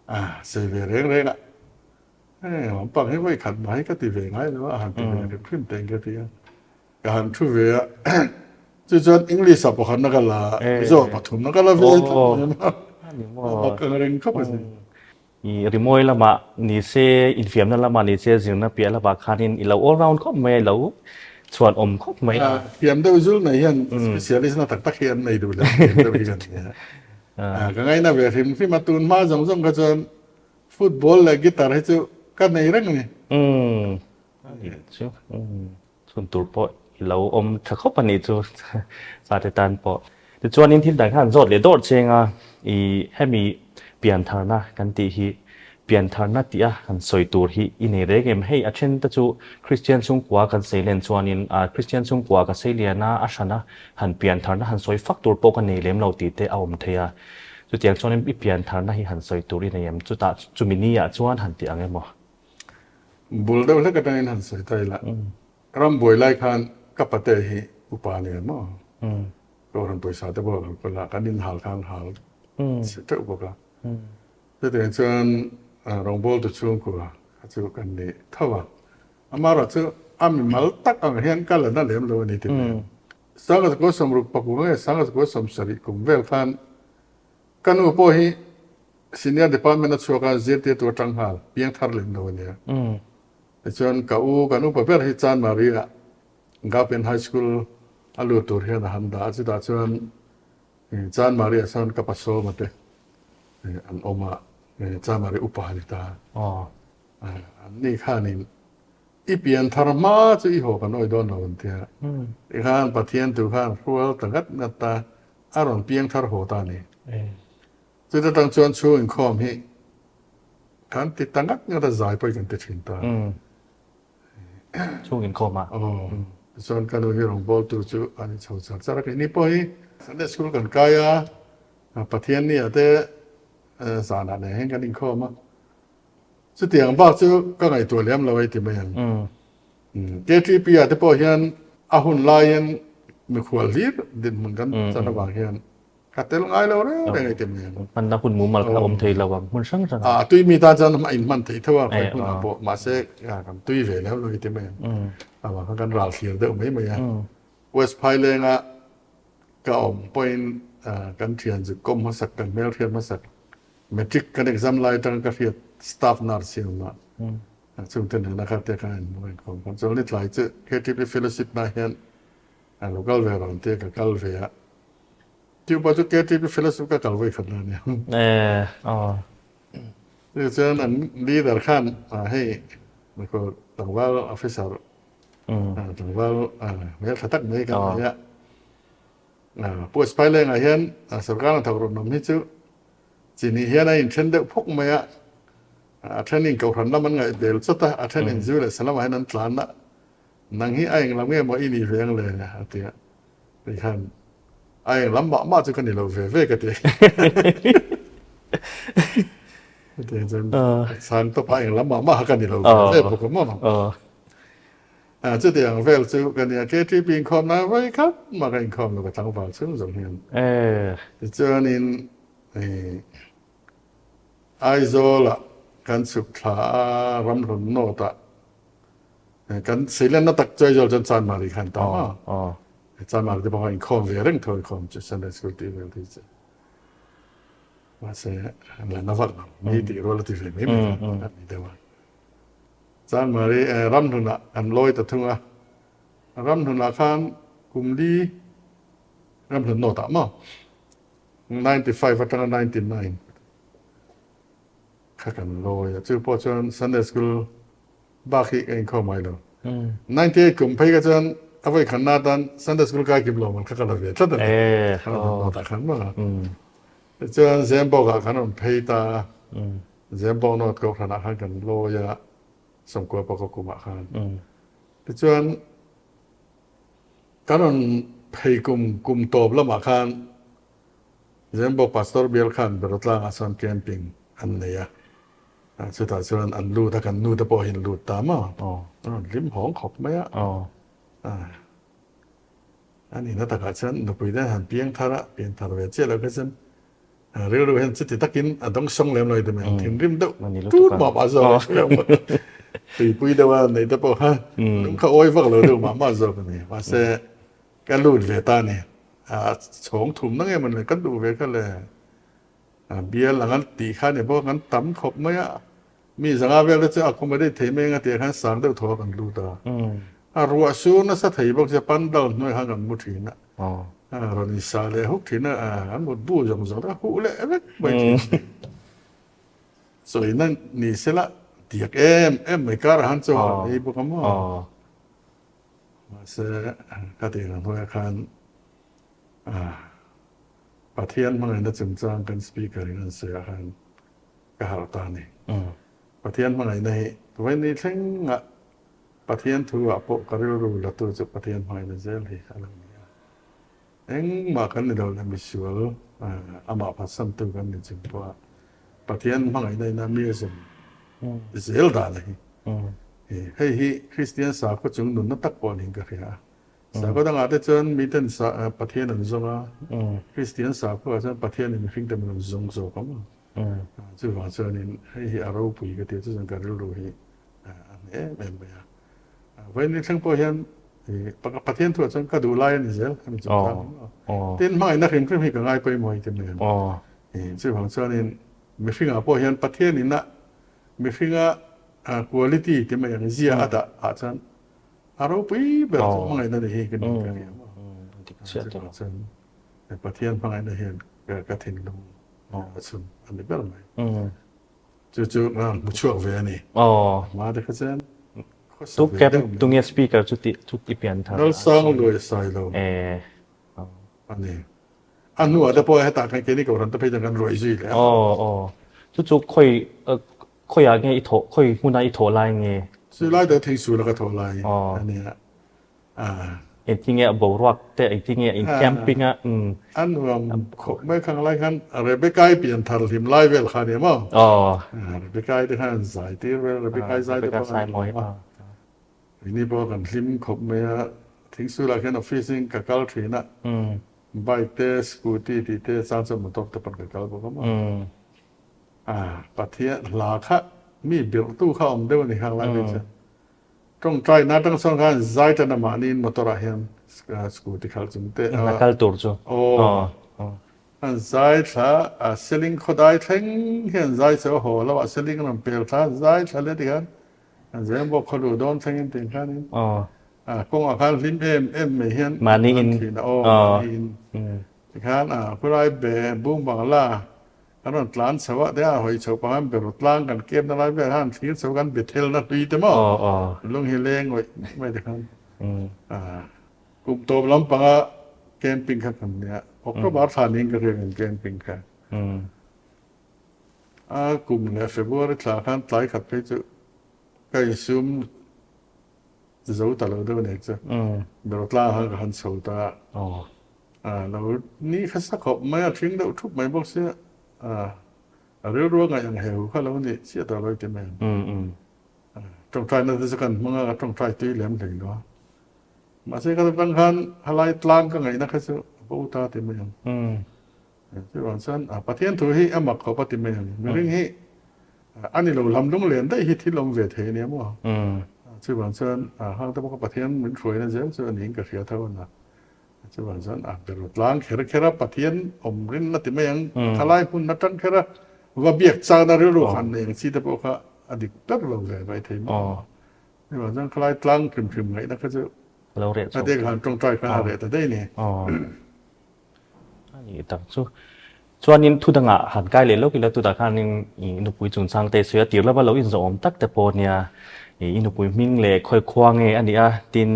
A sei ve reng reng a, heng lampang hi vawi khat mah hi ka ti ve ngai lo a, a han ti ve hrim hrim teng ka ti a. Ka han thu ve a, chu chuan English ah pakhatna ka la a, Mizo ah pathumna ka la ve tlat mai a. Mak ang reng khawp a ni. I rimawi lamah ni se, infiamna lamah ni se, zirna piah lamah khanin i lo all round khawp mai a, i lo chhuan awm khawp mai a. Thiam deuh zul nei hian specialist na tak tak hi an nei duh lo thiam deuh hi kan nia. Ka ngaina ve hrim hrim a, tun hma zawng zawng kha chuan football leh guitar hi chu ka nei reng a ni. Chu. Chhun tur pawh i lo awm tha khawp a nih chu fate tan pawh. Tichuanin thil dang khan zawt leh dawrh cheng a, i hemi piantharna kan tih hi piantharna tih a han sawi tur hi i nei reng em? Hei a then te chu Kristian chhungkua kan sei len chuanin a Kristian chhungkua ka sei lian a, a hran a han piantharna han sawi fak tur pawh ka nei lem lo tih te a awm thei a. Chutiang chuanin i piantharna hi han sawi tur i nei em? Chutah chumi ni ah chuan han ti ang emaw? Bul deuh hlek atangin han sawi ta ila, ram buai lai khan ka pate hi upa a ni em aw? Kohhran pawisa te pawh a lo kal a, kan inhal khan hal chhe teuh bawk a. Chutiang chuan rawngbawltu chhungkua kha chu kan ni tho a, amaherawh chu a mimal tak ang hian ka la na lem lo a ni ti mai. Sangha 60 pakua nge Sangha 70 kum vel khan Ka nu pawh hi Senior Department a chhuak a, zirtirtu atang nghal, piang thar lem lo a nia. Tichuan ka u, kan upa ber hi Chanmari ah Gaupian High School a lut tur hian a han dah a, chutah chuan Chanmari ah chuan ka pasawma te an awm a, Chanmari upa a ni ta. An ni khanin I pian thar hma chu i haw kan awi dawn lo an tia. Tikhan Pathian tu khan hrual ta ngat ngat a, a rawn piang thar haw ta a ni. Chuta tang chuan chhung inkhawm hi kan ti ta ngat ngat a, zai pawh hi kan ti thin ta. Chhung inkhawm a? Aw. Tichuan ka nu hi rawngbawltu chu a ni chho char char a, keini pawh hi Sunday school kan kai a, Pathian ni ah te zanah nen hian kan inkhawm a. Chutiang bak chu ka ngaihtuah lem lo ei ti mai ang. KTP ah te pawh hian a hun laiin mikhual hlir dinhmun kan chan avang hian ka tel ngai lo reng reng ei ti mai ang. Hmanna hun mumal kha awm thei lo ang hmun hrang hrang ah. A tui mi tan chuan a inhman theih tho a khawi hmunah pawh mahse kan tui ve lem lo ei ti mai ang. Avang khan kan ral thlir deuh mai mai a. West Phailenga ka awm pawhin kan thian zuk kawm hmasak kan hmelhriat hmasak Matric kan exam lai atanga ka hriat staff nurse hi a awm a, chungte nena kha te kha in hmu inkhawm khan chuan ni tlai chu KTP fellowship na hian a lo kal ve rawn tia ka kal ve a, Tupa chu KTP fellowship ka kal vawi khat la nia. Chu chuan an leader khan hei tlangval officer tlangval hmeltha tak mai kan nei a, Pu Spailenga hian sorkar hnathawk rawn awm hi chu chini hian a inthen deuh phawk mai a, a thenin kohhran lam an ngaih bel chawt a, a thenin zu leh sa lamah hian an tlan a, nang hi a eng lam nge maw i nih ve ang le a ti a, ti khan a eng lam mah mah chu ka ni lo ve ve ka ti. Chutiang chuan chhang tawp a englam mah mah ka ni lo ve bawk a maw. Chutiang vel chu ka nia KTP inkhawm lai vawi khat mah ka inkhawm lo ka tlangval chhung zawng hian. Tichuanin Aizawlah kan chhuk thla a, Ramhlun North ah kan seilenna tak chu Aizawl chuan Chanmari khan tam a. Chanmari te pawh kha inkhawm ve reng tho inkhawm chu Sunday School tih vel te hi chu. Mahse la na vak lo, mi tih rual a ti ve mai mai kha a ni deuh a. Chanmari Ramhlunah kan lawi ta thung a, Ramhlunah khan kum li Ramhlun North ah maw 95 atanga 99 kha kan lawi a, chu pawh chuan Sunday School bak hi ka inkhawm ngai lo. 98 kum phei kha chuan a vawi khanna atan Sunday School kai kim lo man kha ka la ve tlat a ni. Kan khan maw. Tichuan Zembawk ah kan rawn phei ta a, Zembawk North Kohhran ah khan kan lawi a, Sawmkua Pakaw kum ah khan. Tichuan Kan rawn phei kum kum tawp lamah khan Zembawk Pastor bial khan Berawtlangah chuan camping an nei a, chutah chuan an lut a, kan nu te pawh hi an lut ta maw? An rawn hlim hawng khawp mai a. A nihna takah chuan nupui te han piang thar a, pian thar ve chiah lo kha chuan Rilru hian chuti takin a dawng sawng lem lo i ti mai ang, thinrim deuh tut mah mah zawk a ni. Tuipui deuh a neih te pawh kha lung kha awi vak lo deuh mah mah zawk a ni. Mahse ka lut ve ta a ni. A chhawng thum na nge mawn le, ka duh ve kha le. Bial ang an tih kha a ni bawk a, kan tam khawp mai a. Mi zanga vel te chu accommodate thei mai ang a tih ah khan sang deuh thaw a kan lut a. A ruah sur nasa thei bawk sia pandal hnuai khan kan mu thin a. Rawn insa leh huk thin a, an mut bu zawng zawng a huh leh vek mai thin a ni. Sawina ni sela diak em em mai karah khan chaw an ei bawk a maw. Mahse ka tih ang hnuaiah khan Pathian hmangaihna chungchang kan speaker in an sawi ah khan ka harh ta a ni. Pathian hmangaihna hi vawiin thlengah Pathian thu ah pawh ka rilru la tu chu Pathian hmangaihna zel hi a lo ni a. Engmah kan ni lo le misual amah phatsantu kan ni chung pawh a Pathian hmangaihna in a mi a zawm zel dan a hi. Hei hi Kristian sakhaw chung nunna tak pawh niin ka hria a. Sakhaw dangah te chuan miten Pathian an zawng a, Kristian sakhua ah chuan Pathian in mihring te min rawn zawng zawk ang a. Chuvang chuanin hei hi a ropui ka ti a, chu chuan ka rilru hi a hneh em em mai a. Vawiin ni thleng pawh hian Pathian thuah chuan ka duh lai a ni zel hemi chungchang hi maw. Tin hmangaihna hrim hrim hi ka ngai pawimawh i ti mai ang. Chuvang chuanin mihringah pawh hian Pathian ina mihringa quality ti mai ang zia a dah ah chuan a ropui ber chu hmangaihna ni hi ka ni ka hria maw. Chuvang chuan Pathian hmangaihna hian ka thinlung a chhun a ni ber mai. Chu chu ka hmu chhuak ve a ni. Hma te kha chuan khawsa ve deuh mai. Tunge speaker chu ti chu i pian thar. Lalsang Luai Sailo a ni. A hnuah te pawh hetah khan keini Kohhran te phei chuan kan ruai zui leh a. Chu chu khawi khawiah nge i thawh khawi hmunah i thawh lai nge? Chu lai te Thingsul a ka thawh lai a nia. Engtin nge a boruak te, engtin nge in camping a. A nuam khawp mai khang lai khan Rebecca-i pian thar hlim lai vel kha a ni maw? Rebecca-i te khan an zai tir vel, Rebecca-i zai te pawh an nuam a. Keini pawh kan hlim khawp mai a, Thingsulah khian office in ka kal thin a, bike te, scooty tih te chang chuan motor te pawn ka kal bawk a maw? Pathian hla kha mi birhtu kha awm deuh a ni khang lai phei chuan. Tawngtai na atang sawn khan zai tan a mahniin motor ah hian scooty khalh chung te a kal tur chu aw an zai thla a seling khawdai thleng hian zai chho a haw lo a seling rawn pel thla an zai thla leh tikhan an zeng bawk khaw luh dawn thleng in tih khan in a kawngah khan hlim em em mai hian mahniin aw mahniin tikhan a khulai be bung bangla Kan rawn tlan chho a, tia hawi chho pang an ber tlang kan kep na lai vel khan thlir chho kan Bethel na hlui te maw lung hi leng ngawih mai te khan kum tawp lampanga camping kha kan nia October thla niin ka hria kan camping kha a kum leh February thla khan tlai khat phei chu ka insum zo ta lo deuh nek chu ber tlang khan ka han chho ta A lo ni kha sa khawp mai a, ṭhing deuh ṭhup mai bawk sia. A A rilru a ngaih ang heu kha lo ni chiah tawh lo i ti mai ang. Tawngtaina te chu kan hmang a, ka tawngtai tui lem hlei lo a. Mahse ka atang khan halai tlang ka ngaihna kha chu a bo ta ti mai ang. Chuvang chuan Pathian thu hi a mak khawp a ti mai ang. Mihring hi a ni lo lam lunglen daih hi thil awm ve thei a nia maw? Chuvang chuan hang te pawh kha Pathian min hruaina zel chu a niin ka hria tho a na. Chuvang chuan a ber tlang kher kher a, Pathian awm rinna ti mai ang, thalai hmun atang kher a, va biak chakna rilru han nei ang chi te pawh kha a dik ber lo ve mai thei maw. Chuvang chuan khalai tlang hrim hrim ngaihna kha chu a dek han tawngtai khan a reh ta daih ni. A nih tak chu. Chuanin thu dangah han kai leh lawk ila tunah khanin i nupui chungchang te sawi a tir lova lo inzawhawm tak te pawh nia i nupui hming leh khawi khua nge a nih a tin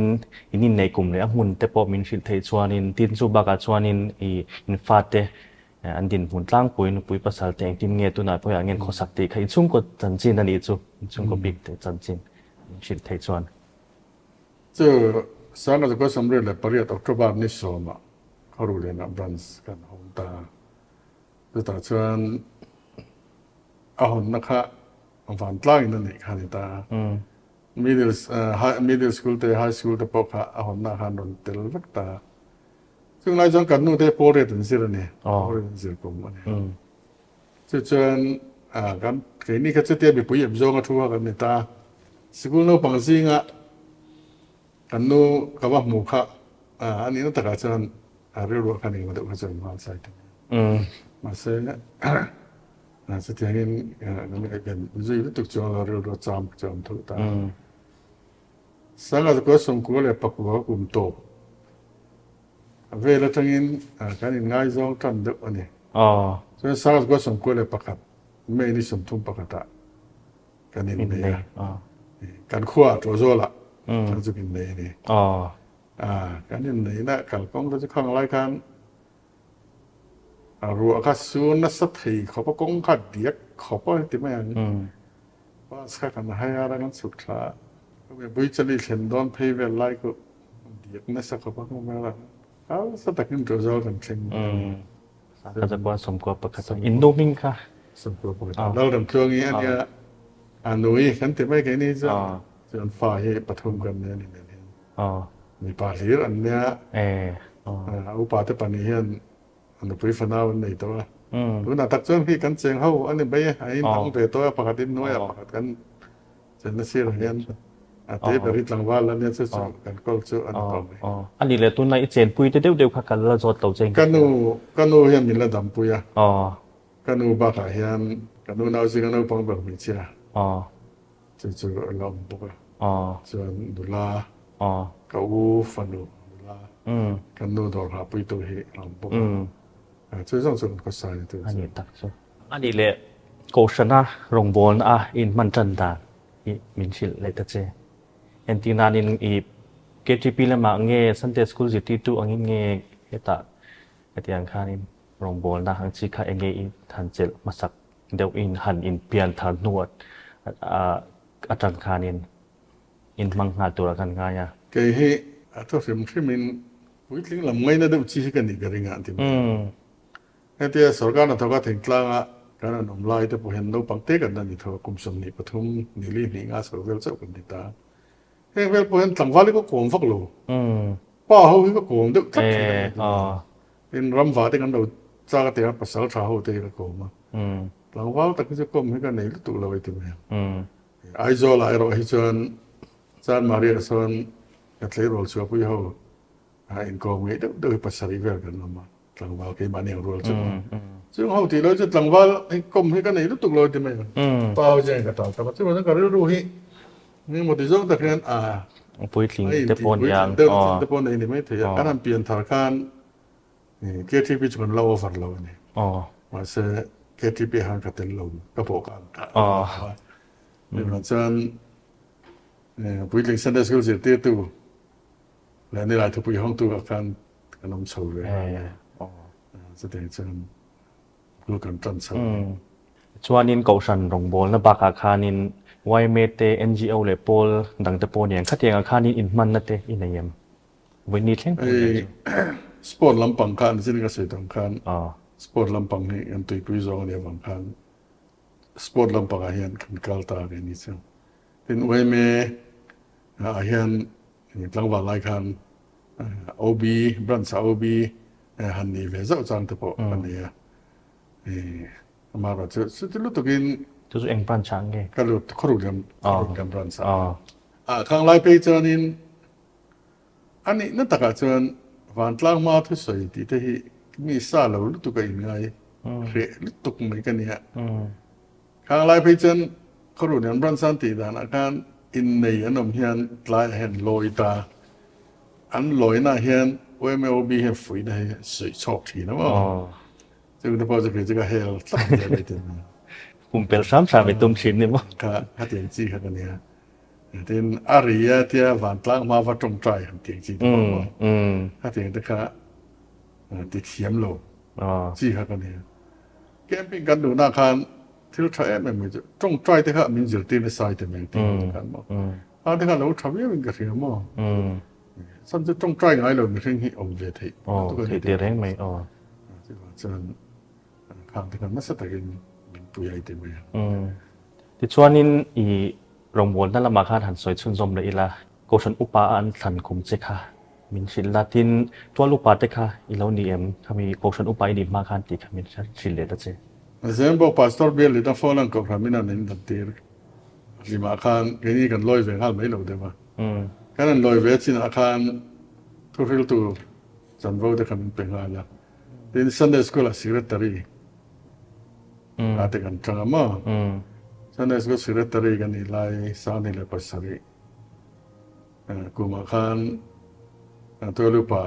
in inneih kum leh a hmun te pawh min hrilh theih chuanin tin chu bakah chuanin i in fate an dinhmun tlangpui nupui pasal te engtin nge tunah pawh hian ngen khawsak tih kha inchhungkaw chanchin a nih chu inchhungkaw bik te chanchin min hrilh theih chuan. Chu Sanga Zakua 98 October ni sawmah Khaw-Rulianah branch kan hawng ta. Chutah chuan a hawnna kha vantlangin a neih kha a ni ta. Middle middle school te high school te pawh kha a hawnna khan rawn tel vek ta. Chung lai chuan kan nu te pawl riat an zir a ni, pawl riat an zir kum a ni. Chu chuan kan keini kha chutia mipui em zawnga thu kha kan ni ta. Sikul naupang zinga Kan nu ka va hmu kha a nihna takah chuan a rilruah khan engemaw deuh kha chuan nghal sai ta mai. Mahse chutiangin kan ngaihven zui lutuk chuang lo rilru cham kha chu a awm tho ta. Sanga zakua sawmkua leh pakua kum tawp vel atangin kan inngaizawng tan deuh a ni. Chuan sanga zakua 91 May ni 31ah Kan innei a, kan khua a Tawzawlah kan zuk innei a ni. Kan inneihna kalkawng te chu khang lai khan a ruah kha sur nasa thei khawp a, kawng kha diak khawp a ti mai ang. Bus kha kan hai a, kan chhuk thla a, Buichali thlen dawn phei vel lai khu diak nasa khawp a, Harsa takin Tawzawl kan thleng a ni. Ka zakua 11 a in nu hming kha. 11 Lalramtluang hi a nia a nui kan ti mai keini chuan chuan fa hi pathum kan nia ni nen hian mipa hlir an nia a upa te pahnih hian a nupui fanau an nei tawh a tunah tak chuan khi kan cheng ho a ni mai e a inang ve tawh a pakhat in hnuaiah pakhat kan Chenna sirah hian a te ber hi tlangval a nia chu chu kan kawl chu a ni tawh mai. A nih leh tunlai i chenpui te deuh deuh kha ka la zawt lo che. Ka nu, ka nu hian min la dampui a. Ka nu bakah hian ka nu nau zinga naupang ber hmeichhia chu chu a la awm bawk a. Chuan nula, ka u fanu nula, kan nu dawr hahpuitu hi a awm bawk a. Chu zawng chu kan khawsa a ni tur chu. A nih tak chu. A nih leh Kohhrana rawngbawlna a inhman tan dan hi min hrilh leh ta che. Entir nanin i KTP lamah nge Sunday School zirtirtu angin nge hetah hetiang khanin rawngbawlna ang chi kha enge i han chelh hmasak deuh in han inpian thar hnuah atang khanin inhmang nghal turah kan ngai a. Kei hi a thu hrim hrimin puitling lam ngaina deuh chi hi ka nih ka ring a ti mai. Hetia sorkar hnathawka thingtlanga kan rawn awm lai te pawh hian naupang te kan la ni tho a, kum 23, ni li hnih nga chho vel chauh kan ni ta. Heng vel pawh hian tlangval hi ka kawm vak lo, pa ho hi ka kawm deuh tlat thin a ni tuna. Tin, ramva te kan lo chak a tia pasal tha ho te hi ka kawm a, tlangval tak hi chu kawm hi ka nei lutuk lo ei ti mai ang. Aizawl ah erawh hi chuan Chanmari ah sawn ka tleirawl chhuahpui ho a inkawm ngeih deuh deuh hi pasarih vel kan awm a. Tlangval keimahni ang rual chu chung ho tih lo chu tlangval hi kawm hi ka nei lutuk lo ti mai ang. Pa ho chuan ka tal tak a chuvang chuan ka rilru hi engemaw ti zawng tak hian a puitling te pawh ni ang deuh te pawh nei ni mai thei a. Kan han pian thar khan KTP chu kan la over lo a ni. Mahse KTP ah khan ka tel lo ka pawh ka an ta a. Chuvang chuan puitling Sunday School zirtirtu leh nilai thupui hawngtu ah khan kan awm chho ve a, chutiang chuan bul kan tan chho. Chuanin Kohhran rawngbawlna bakah khanin yma te, NGO leh pawl dangte pawh nen khatiangah khanin inhmanna te i nei em? Vawiin thleng pawh nia chu. Sport lampang khan zin ka sawi tawng khan sport lampang hi kan tuipui zawng a nih avang khan. Sport lampangah hian kan kal ta ve ni chu. Tin yma ah hian tlangval lai khan OB branch ah OB han nih ve zauh chang te pawh a nei a. Amaherawhchu chu chuti lutukin Chu chu eng branch ah nge? Ka lut Khawruk lam branch ah. Ah khang lai phei chuanin A nihna takah chuan vantlang hma thusawi tih te hi mi sa lo lutuk a inngai hreh lutuk mai ka nia. Khang lai phei chuan Khawruh Lian Bransan tih danah khan innei an awm hian tlaiah hian lawi ta. An lawinaah hian UMAOB hian fuihna hi sawi chhawk thin a maw? Chungte pawh chu kei chu ka hel tlat zel mai tin. Pumpelh hram hram i tum thin ni maw? Kha khatiang chi kha ka nia. Tin, a ri a tia vantlang hma va tawngtai han tih ang chi te pawh maw? Khatiang te kha ti thiam lo chi kha ka nia. Camping kan duhna khan thil tha em em mai chu tawngtai te kha min zirtir nasa i ti mai tih te khan maw? Kha te kha lo tha viau in ka hria maw? Chhan chu tawngtai ngai lo mihring hi awm ve theih lutuk a ni tih reng mai aw. Chuvang chuan khang te khan nasa takin min pui a i ti mai a. Tichuanin i rawngbawlna lamah khan han sawi chhunzawm leh ila, Kohhran upa a an thlan kum che kha min hrilh la, tin tual upa te kha i lo ni em? Khami Kohhran upa i nih hma khan tih kha min hrilh leh ta che. Zembawk Pastor Bial Lita phone an Kohhran min an indan tir hlimah khan keini kan lawi ve nghal mai lo deuh a. Kan han lawi ve chinah khan thuhriltu chanvo te kha min pe nghal a. Tin Sunday School ah Secretary A te kan tang a maw? Sunday School Secretary ka nih lai 27 kumah khan Tualupa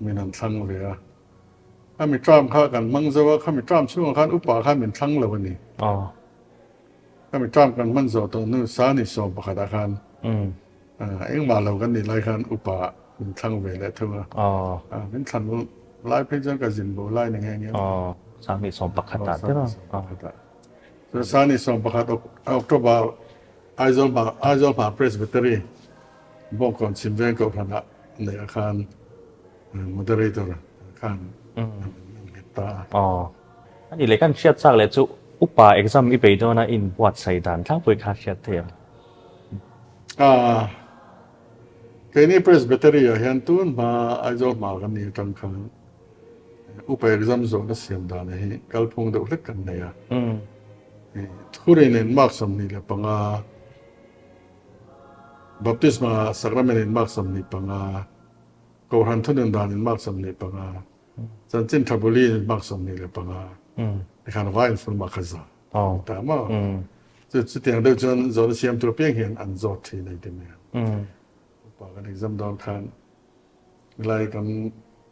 min han thlang ve a. Khami term kha kan hmang zo a, khami term chhungah khan upa khan min thlang lo a ni. Khami term kan hman zawh tawh hnu 21 ah khan Engmah lo kan nih lai khan upa min thlang ve leh thung a. Min thlan lai phei chuan ka zin bo lai ni nghe nghe. 21 ah te maw? 21 ah. Chuan 21 October Aizawl hma Aizawl hma Presbytery Bawngkawn Chhimveng Kohhran ah neih ah khan Moderator khan min nghet ta a. Ani leh kan hriat chak leh chu upa exam i bei dawn a i inbuatsaih dan tlangpui kha hriat theih ang. A, keini Presbytery ah hian tun hma Aizawl hma kan nih atang khan upa exam zawhna siam dan hi kalphung deuh hlek kan nei a. Thurin in mark 25, Baptisma Sacrament in mark 25, Kohhran thunun dan in mark 25, Chanchin tha buli in mark 25, tikhan vai in full mark kha za. Ta maw? Chu chutiang deuh chuan zawhna siam tur apiang hian an zawt thin a ti mai a. Upa kan exam dawn khan helai kan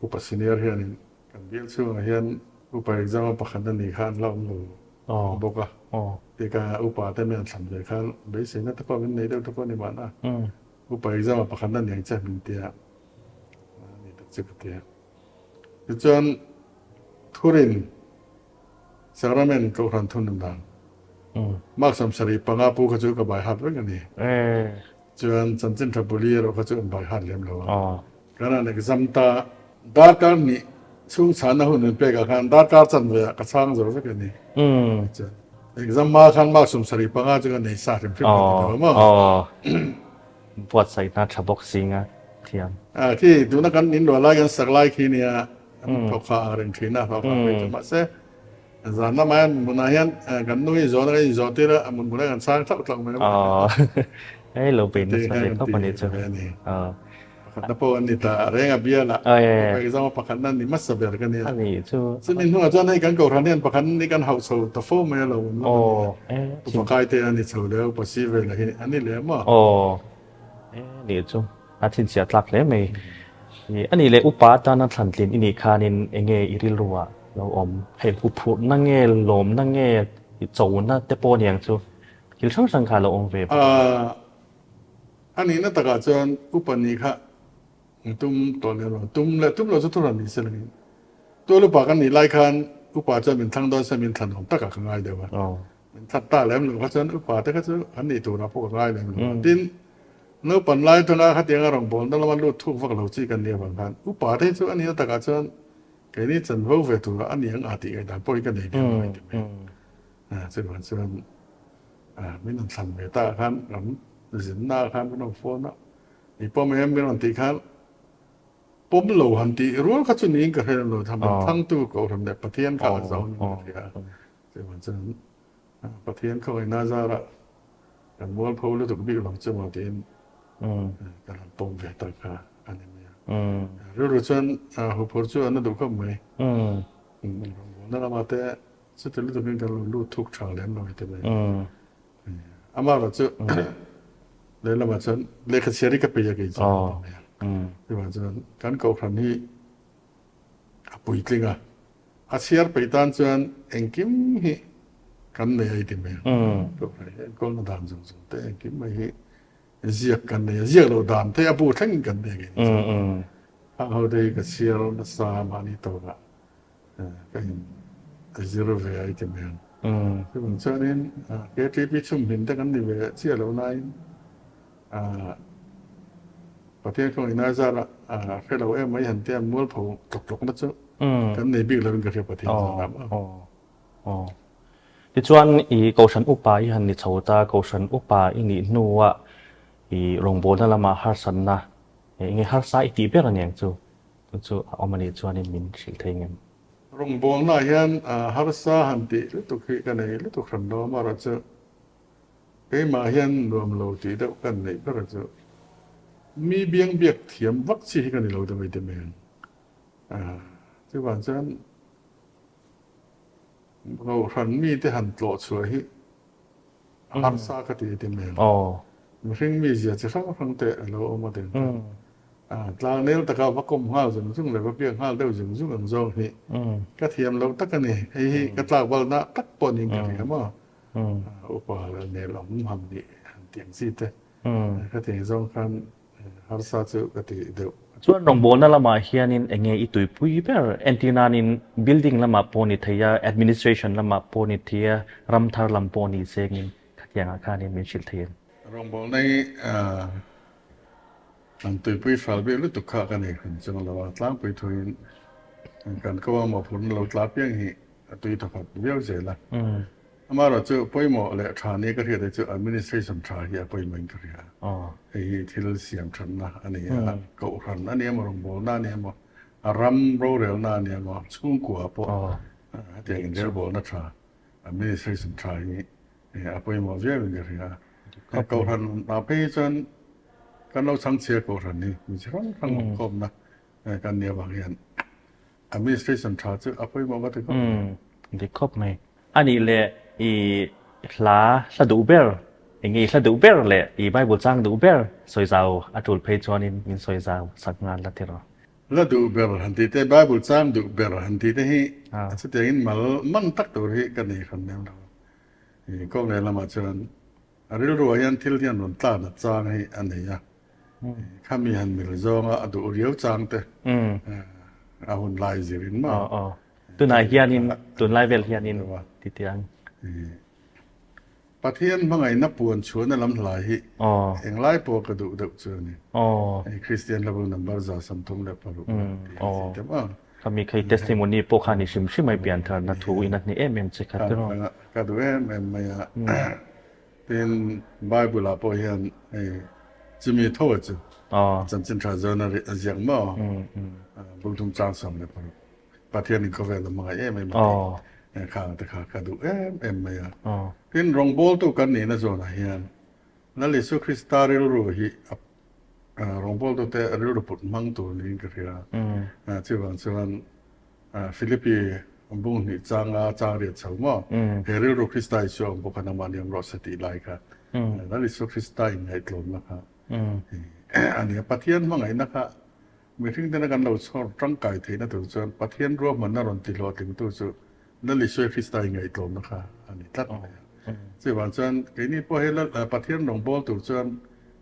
upa senior hianin kan bial chhungah hian upa exam a pakhat a nih kha an la awm lo bawk a. Tika upa te min an thlan ve khan beiseina te pawh min nei deuh te pawh a ni mahna. Upa exam a pakhat a ni ang che min tia a ni tak chu ka tia. Tichuan thurin Sacrament Kohhran thunun dan. Mark 75 pu kha chu ka bai hat vek a ni. Chuan Chanchin Tha Puli erawh kha chu an bai hat lem lo a. Kan han exam ta darkar hnih chhung chhanna hun min pek ah khan darkar chanve ah ka chhang zo vek a ni. Chuan exam hma khan mark 75 chu ka nei sa hrim hrim ka ti lo a maw. Buatsaihna tha bawk zinga thiam. Khi tuna kan inluah lai kan sak lai khi nia An thawk kha ang reng thin a, thawk kha ang reng thin mahse zan lamah hian hmunah hian kan nu hi zawhna kan inzawh tir a, a hmun hmunah kan chhang thlauh thlauh mai a. Aw, hei lo bei nasa ve khawp a nih chu. Pakhatna pawh an ni ta reng a bial a, for example pakhatna ni hmasa ber ka nia. A nih chu. Chumi hnuah chuan hei kan kohhran hian pakhat ni kan hauh chho ta fo mai a lo awm lam a nia. Upa kai te a ni chho leh a, upa si ve lah hi a ni leh maw? Aw, nih chu. A thinchhiah tlak hle mai. A nih leh upa atana thlantlin i nih khanin eng nge i rilru ah lo awm? Hei huphurhna nge, lawmna nge, i chona te pawh aniang chu thil hrang hrang kha a lo awm ve bawk. A nihna takah chuan upa nih kha tum tawh leh lo, tum leh tum lo chu thu rawn ni se langin. Tual upa kan nih lai khan upa chuan min thlang dawn se min thlan awm takah ka ngai deuh a. Min that ta lem lo kha chuan upa te kha chu an nih turah pawh ka ngai lem lo a. Tin, Naupan lai atanga khatianga rawngbawlna lama lut thuk vak lo chi kan nih avang khan upa te chu a nihna takah chuan keini chanvo ve turah a ni ang a tih ngaihdan pawh hi ka nei lem lo a ti mai. Chuvang chuan min rawn thlan ve takah khan kan zinna ah khan min rawn phone a, i pawm em min rawn tih khan pawm lo han tih rual kha chu niin ka hre lo, thlan thangtu Kohhran leh Pathian kha a zo niin ka hria. Chuvang chuan Pathian khawngaihna zarah kan mualpho lutuk bik lo chu maw tiin ka rawn pawm ve tak kha a ni mai a. Rilru chuan huphurh chu a na duh khawp mai. Rawngbawlna lamah te chuti lutukin kan lo lut thuk tha lem lo ti mai. Amaherawh chu lehlamah chuan lehkha chhiar hi ka peih a kei chu ti mai a. Chuvang chuan kan kohhran hi a puitling a, a chhiar peih tan chuan engkim hi kan nei a i ti mai a. Kohhran hi enkawlna dan zawng zawng te engkim mai hi ziak kan nei a, ziak loh dan te a bu thlengin kan nei ngei ni chuan. Hang ho te hi ka chhiar nasa mahni tawkah ka in zir ve a i ti mai ang. Chuvang chuanin KTP chhumhmin te kan ni ve chiah loh nain Pathian khawngaihna zarah hre lo em mai han tia mualpho tlawk tlawkna chu kan nei bik lovin ka hria Pathian zarah maw. Tichuan i Kohhran upa i han ni chho ta, Kohhran upa i nih hnuah i rawngbawlna lamah harsatna eng nge harsa i tih ber a niang chu, chu chu a awm a nih chuanin min hrilh thei ngem. Rawngbawlnaah hian harsa han tih lutuk hi ka nei lutuk hran lo amaherawhchu Keimah hian nuam lo tih deuh ka neih ber chu mi biang biak thiam vak chi hi ka ni lo deuh i ti mai ang. Chuvang chuan Kohhran mite han tlawh chhuah hi a harsa ka ti i ti mai ang. Mihring mizia chi hrang hrang te a lo awm a ding kha. Tlangnel taka va kawm nghal zung zung leh va biak nghal deuh zung zung ang zawng hi ka thiam lo tak a ni. Hei hi ka tlakvalna tak pawh niin ka hria maw. Upa leh nel awm han nih han tih ang chi te ka tih zawng khan harsa chu ka ti deuh. Chuan rawngbawlna lamah hianin eng nge i tuipui ber? Entir nanin building lamah pawh ni thei a, administration lamah pawh ni thei a, ram thar lam pawh ni chengin khatiangah khanin min hrilh thei em? Rawngbawlna hi an tuipui hral bik lutuk kha ka nei hran chuang lo a, tlangpui thuin kan ko a mawhphurhna lo tla piang hi a tui thawkhat viau zel a. Amaherawh chu pawimawh leh tha nia ka hriat hi chu administration tha hi a pawimawhin ka hria. Hei hi thil siam thatna a ni a, kohhran a ni emaw, rawngbawlna a ni emaw, a ram rorelna a ni emaw, chhungkua pawh hetiang inrelbawlna tha, administration tha hi a pawimawh viauin ka hria. Kohhran ah phei hi chuan kan lo chhangchhia kohhran hi mi chi hrang hrang awmkhawmna kan nih avang hian Administration tha chu a pawimawh va ti khawp mai. Umm dik khawp mai. A nih leh i hla hla duh ber, eng nge i hla duh ber leh i Bible chang duh ber sawi zau a tul phei chuanin min sawi zau sak nghal la tiraw. Hla duh ber han tih te, Bible chang duh ber han tih te hi chutiangin mal man tak tur hi ka nei hran lem lo. I kawng lehlamah chuan A rilruah hian thil hian rawn tlan a chang hi a nei a, khami han mil zawnga a duh riau chang te a hun lai zirin maw. Aw aw, tunah hianin tunlai vel hianin ti teh ang. Pathian hmangaihna puan chhuahna lam hlai hi englai pawh ka duh deuh chu a ni. Kristian hlabu number 136 tih a zir deuh a. Khami khai testimony pawh kha ni hrim hrim mai piantharna thu in a hne em em che kha tiraw. Ka duh em em mai a. Tin, Bible ah pawh hian hei chumi tho a chu chanchin tha zawn a ziak maw Bulthum chang 16 Pathian in khawvel a hmangaih em em a tih khang te kha ka duh em em mai a. Tin, rawngbawltu kan nihna zawnah hian Lal Isua Krista rilru hi a rawngbawltute rilru put hmang tur niin ka hria. Chuvang chuan Philippi bung hnih changa chang riat chho maw? He rilru Krista Isua awm bawk a nangmah ni awm rawh se tih lai kha Lal Isua Krista inngaihtlawmna kha a ni a. Pathian hmangaihna kha mihring tena kan lo chhawr tangkai theihna tur chuan Pathian ruahmanna rawn ti hlawhtlingtu chu Lal Isua Krista inngaihtlawmna kha a ni tlat mai a. Chuvang chuan keini pawh he Pathian rawngbâwl tur chuan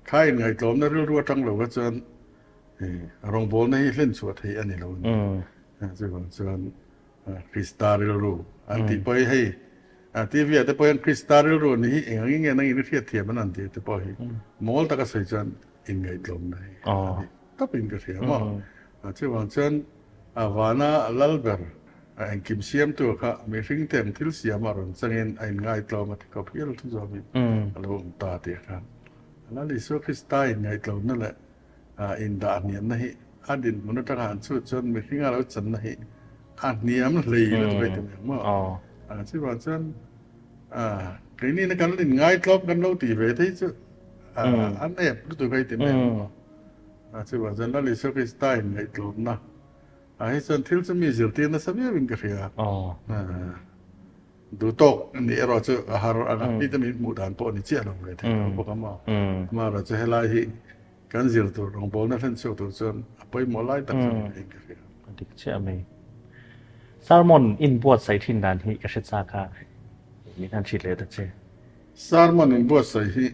kha inngaihtlawmna rilru atang lo kha chuan Rawngbawlna hi hlen chhuah theih a ni lo a ni. Chuvang chuan Krista rilru an tih pawh hi hei TV ah te pawh hian Krista rilru ni hi eng angin nge nangin i hriat thiam an han tih te pawh hi mawl taka sawi chuan inngaihtlawmna hi a ni tawpin ka hria maw. Chuvang chuan vana lal ber. A engkim siamtu kha mihringte ang thil siama rawn changin a inngaitlawm a ti khawp hial thu zawmin a lo awm ta tih a kha. Lal Isua Krista inngaihtlawmna leh indah hniamna hi a dinhmun atanga han chhut chuan mihringa lo channa hi a hniam hlei lutuk a ti mai ang maw? Chuvang chuan keini kan inngaitlawm kan lo tih ve thei chu a nep lutuk a ti mai ang maw? Chuvang chuan Lal Isua Krista inngaihtlawmna Ah hi chuan thil chu mi zirtir nasa viauin ka hria. Duh tawk nih erawh chu a har ang a, mite min hmuh dan pawh ni chiah lo ve thei lo bawk a maw. Amaherawh chu helai hi kan zir tur rawngbawlna hlen chhuak tur chuan a pawimawh lai tak chu ni veiin ka hria. A dik chiah mai. Sermon inbuatsaih thin dan hi ka hre chak a, min han hrilh leh ta che. Sermon inbuatsaih hi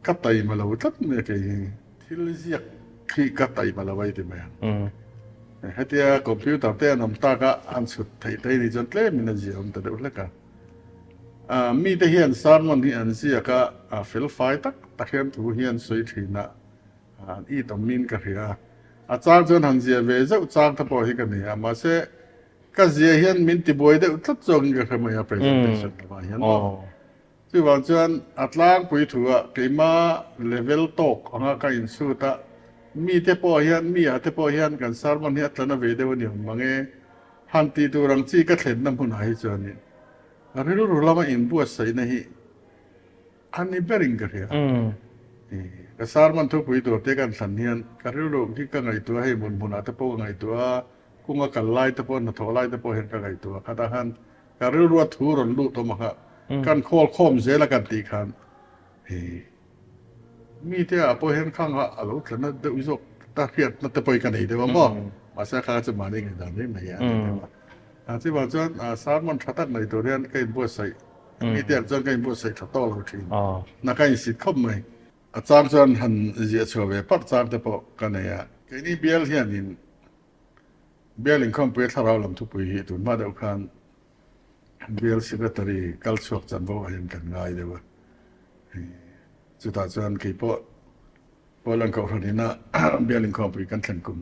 ka taima lo tlat mai a kei hi. Thil ziak khi ka taima lo a i ti mai ang. Hetia computer te an awm tak a, an chhut theih te ni chuan tlem in a zia awm ta deuh hlek a. Mite hian sermon hi an ziak a, a fel fai tak tak hian thu hi an sawi thin a, an it awm in ka hria a. A chang chuan han zia ve zeuh chang te pawh hi ka ni a, mahse ka zia hian min tibuai deuh tlat zawk in ka hre mai a presentation lamah hian maw. Chuvang chuan a tlangpui thuah keima level tawk anga ka insut a, mite pawh hian, mi ah te pawh hian kan sermon hi a tla na ve deuh a ni awm mang e. Han tih tur ang chi ka thlenna hmunah hi chuanin rilru lama inbuatsaihna hi a ni berin ka hria. Ka sermon thupui tur te kan thlan hian ka rilru hi ka ngaihtuah a, hei hmun hmunah te pawh ka ngaihtuah a, kunga kal lai te pawh, hnathawh lai te pawh hian ka ngaihtuah a, khatah khan Ka rilrua thu rawn lut awm a kha kan khawl khawm zel a kan tih khan hei mite ah pawh hian khang a alo tla na deuh zawk ta hriatna te pawh hi ka nei deuh a maw mahse a kha chu mahni ngaihdan mai mai a ni deuh a chuvang chuan sermon tha tak nei tur hian ka inbuatsaih mite ah chuan ka inbuatsaih tha tawk lo thin na ka insit khawp mai a chang chuan han ziah chhuah ve parh chang te pawh ka nei a keini bial hianin Bial inkhawmpui thlarau lam thupui hi tun hma deuh khan Bial Secretary kal chhuak chanvo ah hian kan ngai deuh a. Chutah chuan kei pawh Poland Kohhran ina Bial inkhawmpui kan thlen kum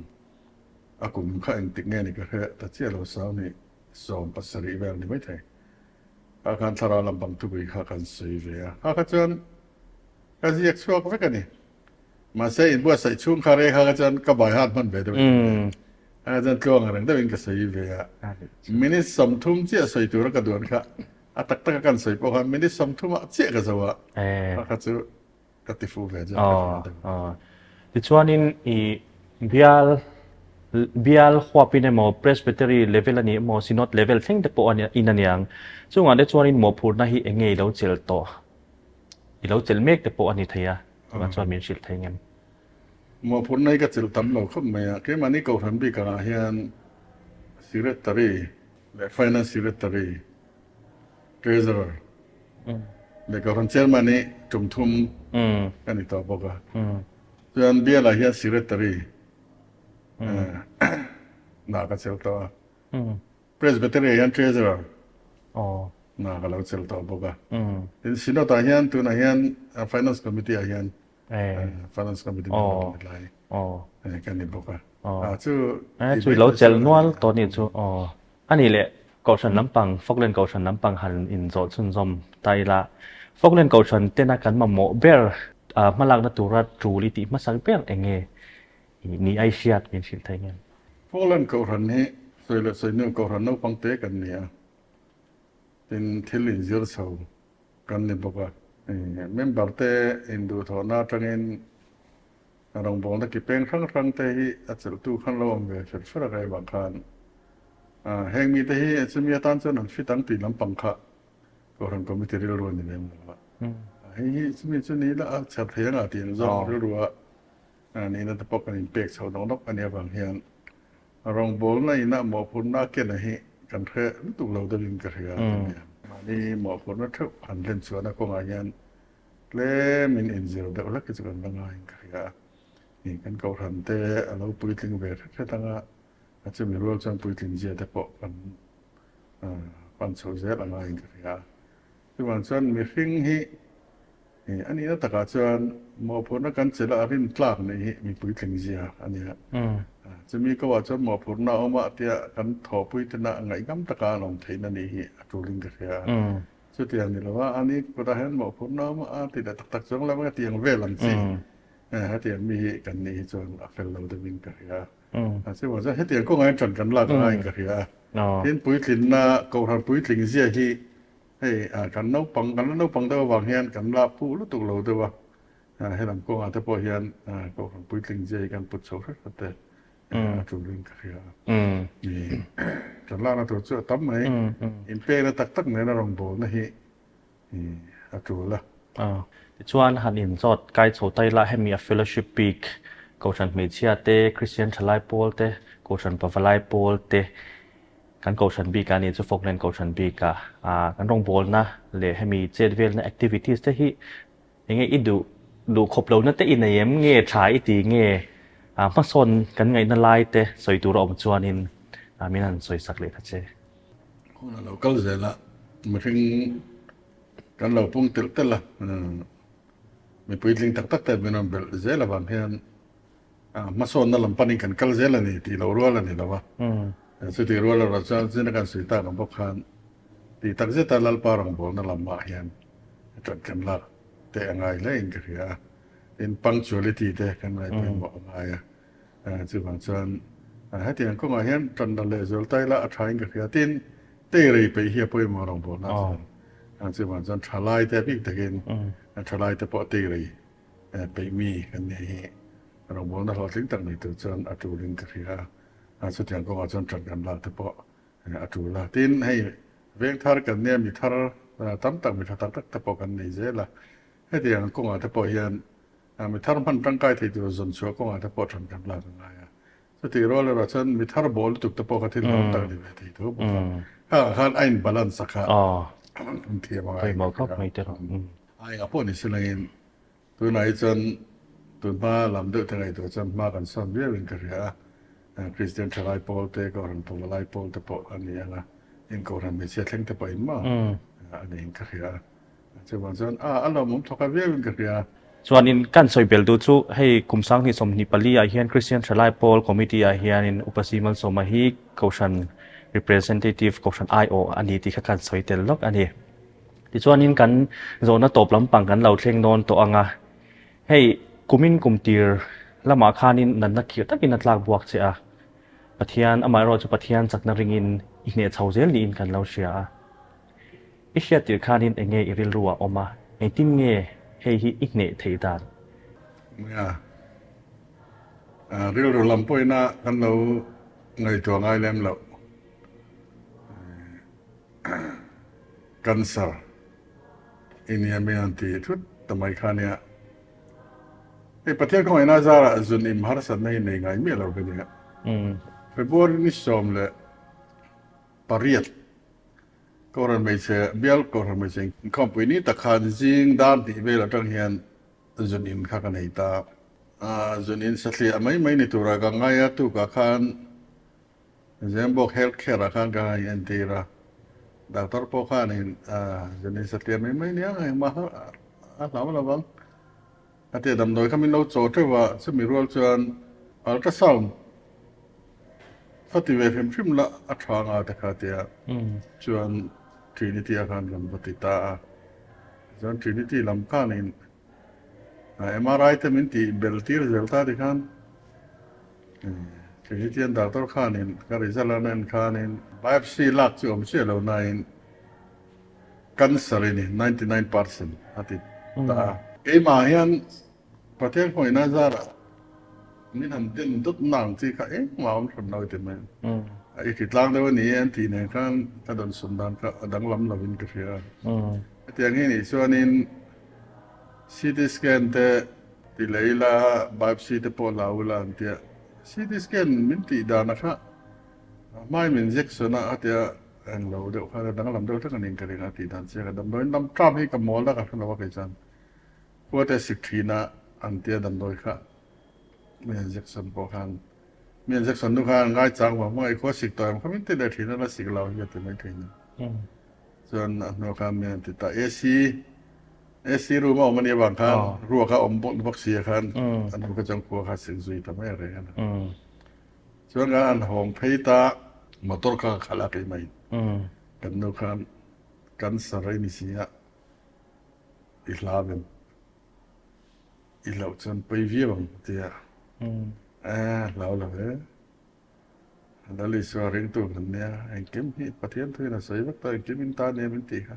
a kum kha engtik nge ni ka hre ta chiah lo Sauni 17 vel ni maithei. Kha khan thlarau lampang thupui kha kan sawi ve a. Kha kha chuan ka ziak chhuak vek a ni. Mahse inbuatsaih chhung kha rei kha chuan ka bai hat hman ve deuh in ka chuan tluang reng deuhin ka sawi ve a. Minute 30 chiah sawi tura ka duan kha a tak taka kan sawi pawh khan minute 30 ah chiah ka zo a, kha kha chu ka ti fuh ve chuan ka hria deuh. Tichuanin i bial bial huapin emaw Presbytery level a ni emaw Synod level thleng te pawh in a niang. Chungah te chuanin mawhphurhna hi eng nge i lo chelh tawh? I lo chelh mek te pawh a ni thei a. Chuvang chuan min hrilh thei ngem. Mawhphurhna hi ka chelh tam lo khawp mai a, keimahni Kohhran bik angah hian Secretary leh Finance Secretary, Treasurer leh Kohhran Chairman hi tum thum ka ni tawh bawk a. Chuan bialah hian Secretary hna ka chelh tawh a. Presbytery ah hian Treasurer hna ka lo chelh tawh bawk a. Tin Synod ah hian tunah hian Finance Committee ah hian Finance Committee member ni lai ka ni bawk a. Chu Chu i lo chelh nual tawh nih chu. A nih leh Kohhran lampang, Falkland Kohhran lampang han inzawh chhunzawm ta ila. Falkland Kohhran tena kan mamawh ber hmalakna tura tul i tih hmasak ber eng nge? Ni ai hriat min hrilh thei ngem? Poland Kohhran hi sawi leh sawi hnu Kohhran naupang te kan ni a, tin thil inzir chho kan ni bawk a. Member te induhthawhna atangin rawngbawlna ki peng hrang hrang te hi a chelhtu khan lo awm ve fer fer a kai vang khan heng mite hi chumi atan chuan an fit ang tih lampang kha Kohhran Committee rilru a ni lem lo a. Hei hi chumi chu ni la a chher thei anga tih an zawng rilru a. Nihna te pawh kan inpek chho nawk nawk a nih avang hian rawngbawlna ina mawhphurhna a kena hi kan hre lutuk lo deuhin ka hria a ti mai a. Mahni mawhphurhna theuh han hlen chhuahna kawngah hian tlemin inzir deuh hlek hi chu kan la ngaiin ka hria a. Kan kohhran te a lo puitling ve hret hret anga a chumi rual chuan puitlin zia te pawh kan pan chho zel a ngaiin ka hria a. Chuvang chuan mihring hi. A nihna takah chuan mawhphurhna kan chelh a, a rin tlak nih hi mipui tling zia a ni a. Chumi ko ah chuan mawhphurhna a awm a tia kan thawhpui tena ngaihngam taka an awm theihna nih hi a tulin ka hria a. Chutiang ni lova a ni kutah hian mawhphurhna a awm a ti leh tak tak chuang lo anga tiang vel ang chi hetiang mi hi kan nih hi chuan a fel lo deuhin ka hria a. Chuvang chuan hetiang kawngah hian ṭan kan lak a ngaiin ka hria a. Tin puitlinna kohhran puitling zia hi Hei kan naupang, kan la naupang deuh avang hian kan la pu lutuk lo deuh a, helam kawngah te pawh hian Kohhran puitling zia hi kan put chho hret hret te a tulin ka hria a. Kan lakna tur chu a tam mai, inpekna tak tak nena rawngbawlna hi a tul a. Tichuan han inzawt kai chho ta ila hemi a fellowship bik Kohhran hmeichhia te, Kristian thalai pawl te, Kohhran pavalai pawl te, Kan kohhran bikah nih chu Falkland kohhran bikah kan rawngbawlna leh hemi chet velna activities te hi enge i duh duh khawp lohna te i nei em nge tha i ti nge hmasawn kan ngaihna lai te sawi tur a awm chuanin min han sawi sak leh ta che. Hun a lo kal zel a, mihring kan lo pung telh telh a, mi puitling tak tak te min rawn belh zel avang hian Hmasawnna lam panin kan kal zel a ni tih loh rual a ni lo a. Chutih rual erawh chuan zina kan sawi tak ang bawk khan tih tak zeta Lalpa rawngbawlna lamah hian ṭan kan lak teh a ngai hle in ka hria a. Tin, punctuality te kan ngai pawimawh a ngai a. Chuvang chuan hetiang kawngah hian ṭan la leh zual ta ila a ṭha in ka hria. Tin, teirei peih hi a pawimawh rawngbawlna chuan. Chuvang chuan ṭhalai te bik takin ṭhalai te pawh teirei peih mi kan nih hi rawngbawlna hlawhtling tak nei tur chuan a tulin ka hria a, chutiang kawngah chuan ṭan kan lak te pawh a tul a. Tin, hei veng thar kan nia mi thar tam tak mi tha tak tak te pawh kan nei zel a, hetiang kawngah te pawh hian mi thar hman tangkai thei tur zawn chhuah kawngah te pawh ṭan kan lak a ngai a. Chutih rual erawh chuan mi thar bawl lutuk te pawh kha thil hlauh tak a ni ve thei tho bawk a, khangah khan a in balance a kha an thiam a ngai. A engah pawh ni silangin tunah hi chuan tun hma lam deuh te ngaihtuah chuan hma kan sawn viau in ka hria a, Kristian thalai pawl te, Kohhran pavalai pawl te pawh a ni ang a, in Kohhran hmeichhia thleng te pawh in maw a niin ka hria a, chuvang chuan a a lawmawm thawk a viau in ka hria. Chuanin kan sawi bel duh chu hei kum 2024 ah hian Kristian thalai pawl committee ah hianin Upa Si Malsawma hi Kohhran representative Kohhran aiawh a ni tih kha kan sawi tel lawk a ni. Tichuanin kan zawhna tawp lampang kan lo thleng dawn tawh ang a, hei kumin kum tir lamah khanin natna khirh takin a tlak buak che a, Pathian amaherawh chu Pathian chakna ringin i hneh chho zel niin kan lo hria a. I hriat tir khanin eng nge i rilru ah awm a, engtin nge hei hi i hneh theih dan? Nia, rilru lam pawhina kan lo ngaihtuah ngai lem loh. Cancer i nia min an ti thut ta mai kha nia. Hei Pathian khawngaihna zarah zun im harsatna hi nei ngai miah lo ka nia. February ni 18 Kohhran hmeichhe bial Kohhran hmeichhe inkhawmpui ni tak khan zing dar hnih vel atang hian zun in kha ka nei ta. Zun in sathliah mai mai ni tura ka ngai a tukah khan Zembawk Health Care ah khan ka han entir a, doctor pawh khanin Jenny satliah mai mai nia engmah a hlau lo vang a ti a, damdawi kha min lo chaw teuh a, chumi rual chuan ultrasound ka ti ve hrim hrim la a tha anga te kha tia chuan Trinity ah khan kan va ti ta a, chuan Trinity lam khanin MRI te min tih bel tir zel ta tikhan Trinitian doctor khanin ka result an en khanin biopsy lak chu awm chiah lo nain cancer i ni 99% a ti ta a. Keimah hian Pathian hmuihna zarah min han den dawt na ang chi kha engmah awm hran lo i ti mai. I hritlang deuh a ni e an tih nen khan ka dawnsawn dan kha a danglam lovin ka hria a. Hetiang hi nih chuanin CT scan te ti leh ila, biopsy te pawh la ula an tia. CT scan min tih dan a kha hmai min injection a a tia eng lo deuh khan a danglam deuh hlek a ning ka ring a tih dan chiang a. Damdawiin lam ṭam hi ka mawl a ka hre lo a kei chuan khua te sik ṭhin a an tia damdawi kha mi injection pawh khan mi injection nu khan ngaichang vang vang a i khua sik tawh em kha min ti leh ṭhin a la sik lo hi a ti mai ṭhin a. Chuan a hnuah khan mi an ti ta AC. AC room a awm a nih avang khan ruak a awm bawk bawk si a khan a nu kha chuan khua kha a sik zui ta mai reng a ni. Chuan kan han hawng phei ta motor kha ka khalh a keimah in kan nu khan cancer a ni si a i hlau em i hlauh chuan pawi viau ang a ti a, e hlau lo e. Lal Isua ringtu kan nia, engkim hi Pathian thuin a sawi vek tawh, engkim in ta nia min tih kha.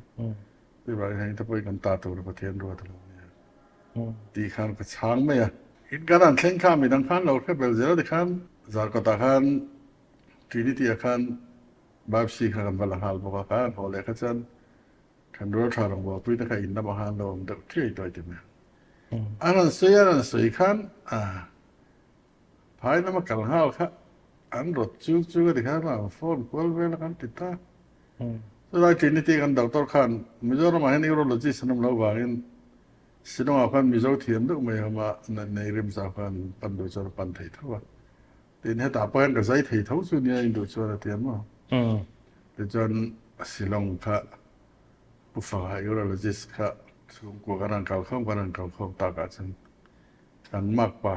Chuvangin heng te pawhin kan ta tur a Pathian ruat a lo nia tih khan ka chhang mai a. In kan han thleng kha midang khan lo hre bel zel a tikhan Zarkawtah khan Trinity ah khan Biopsy kha kan va la nghal bawk a, kha han haw leh kha chuan kan rual tha rawngbawlpui te kha in lamah khan lo awm deuh thiai tawh i ti mai. An han sawi a, an han sawi khan Phai lama kal nghal kha an rawt chu chu a ti khan an phone kual vel a kan ti ta. Chulai Trinity kan doctor khan Mizoramah hian urologist an awm loh vangin Shillongah khan Mizo thiam deuh mai a awm a, nei rim zau khan pan duh chuan a pan thei tho a. Tin hetah pawh hian ka zai thei tho chu nia induh chuan a ti a maw. Tichuan Shillong kha Pu Faka urologist kha chhungkua kan han kalkhawm kan han kalkhawm takah chuan Kan makpa,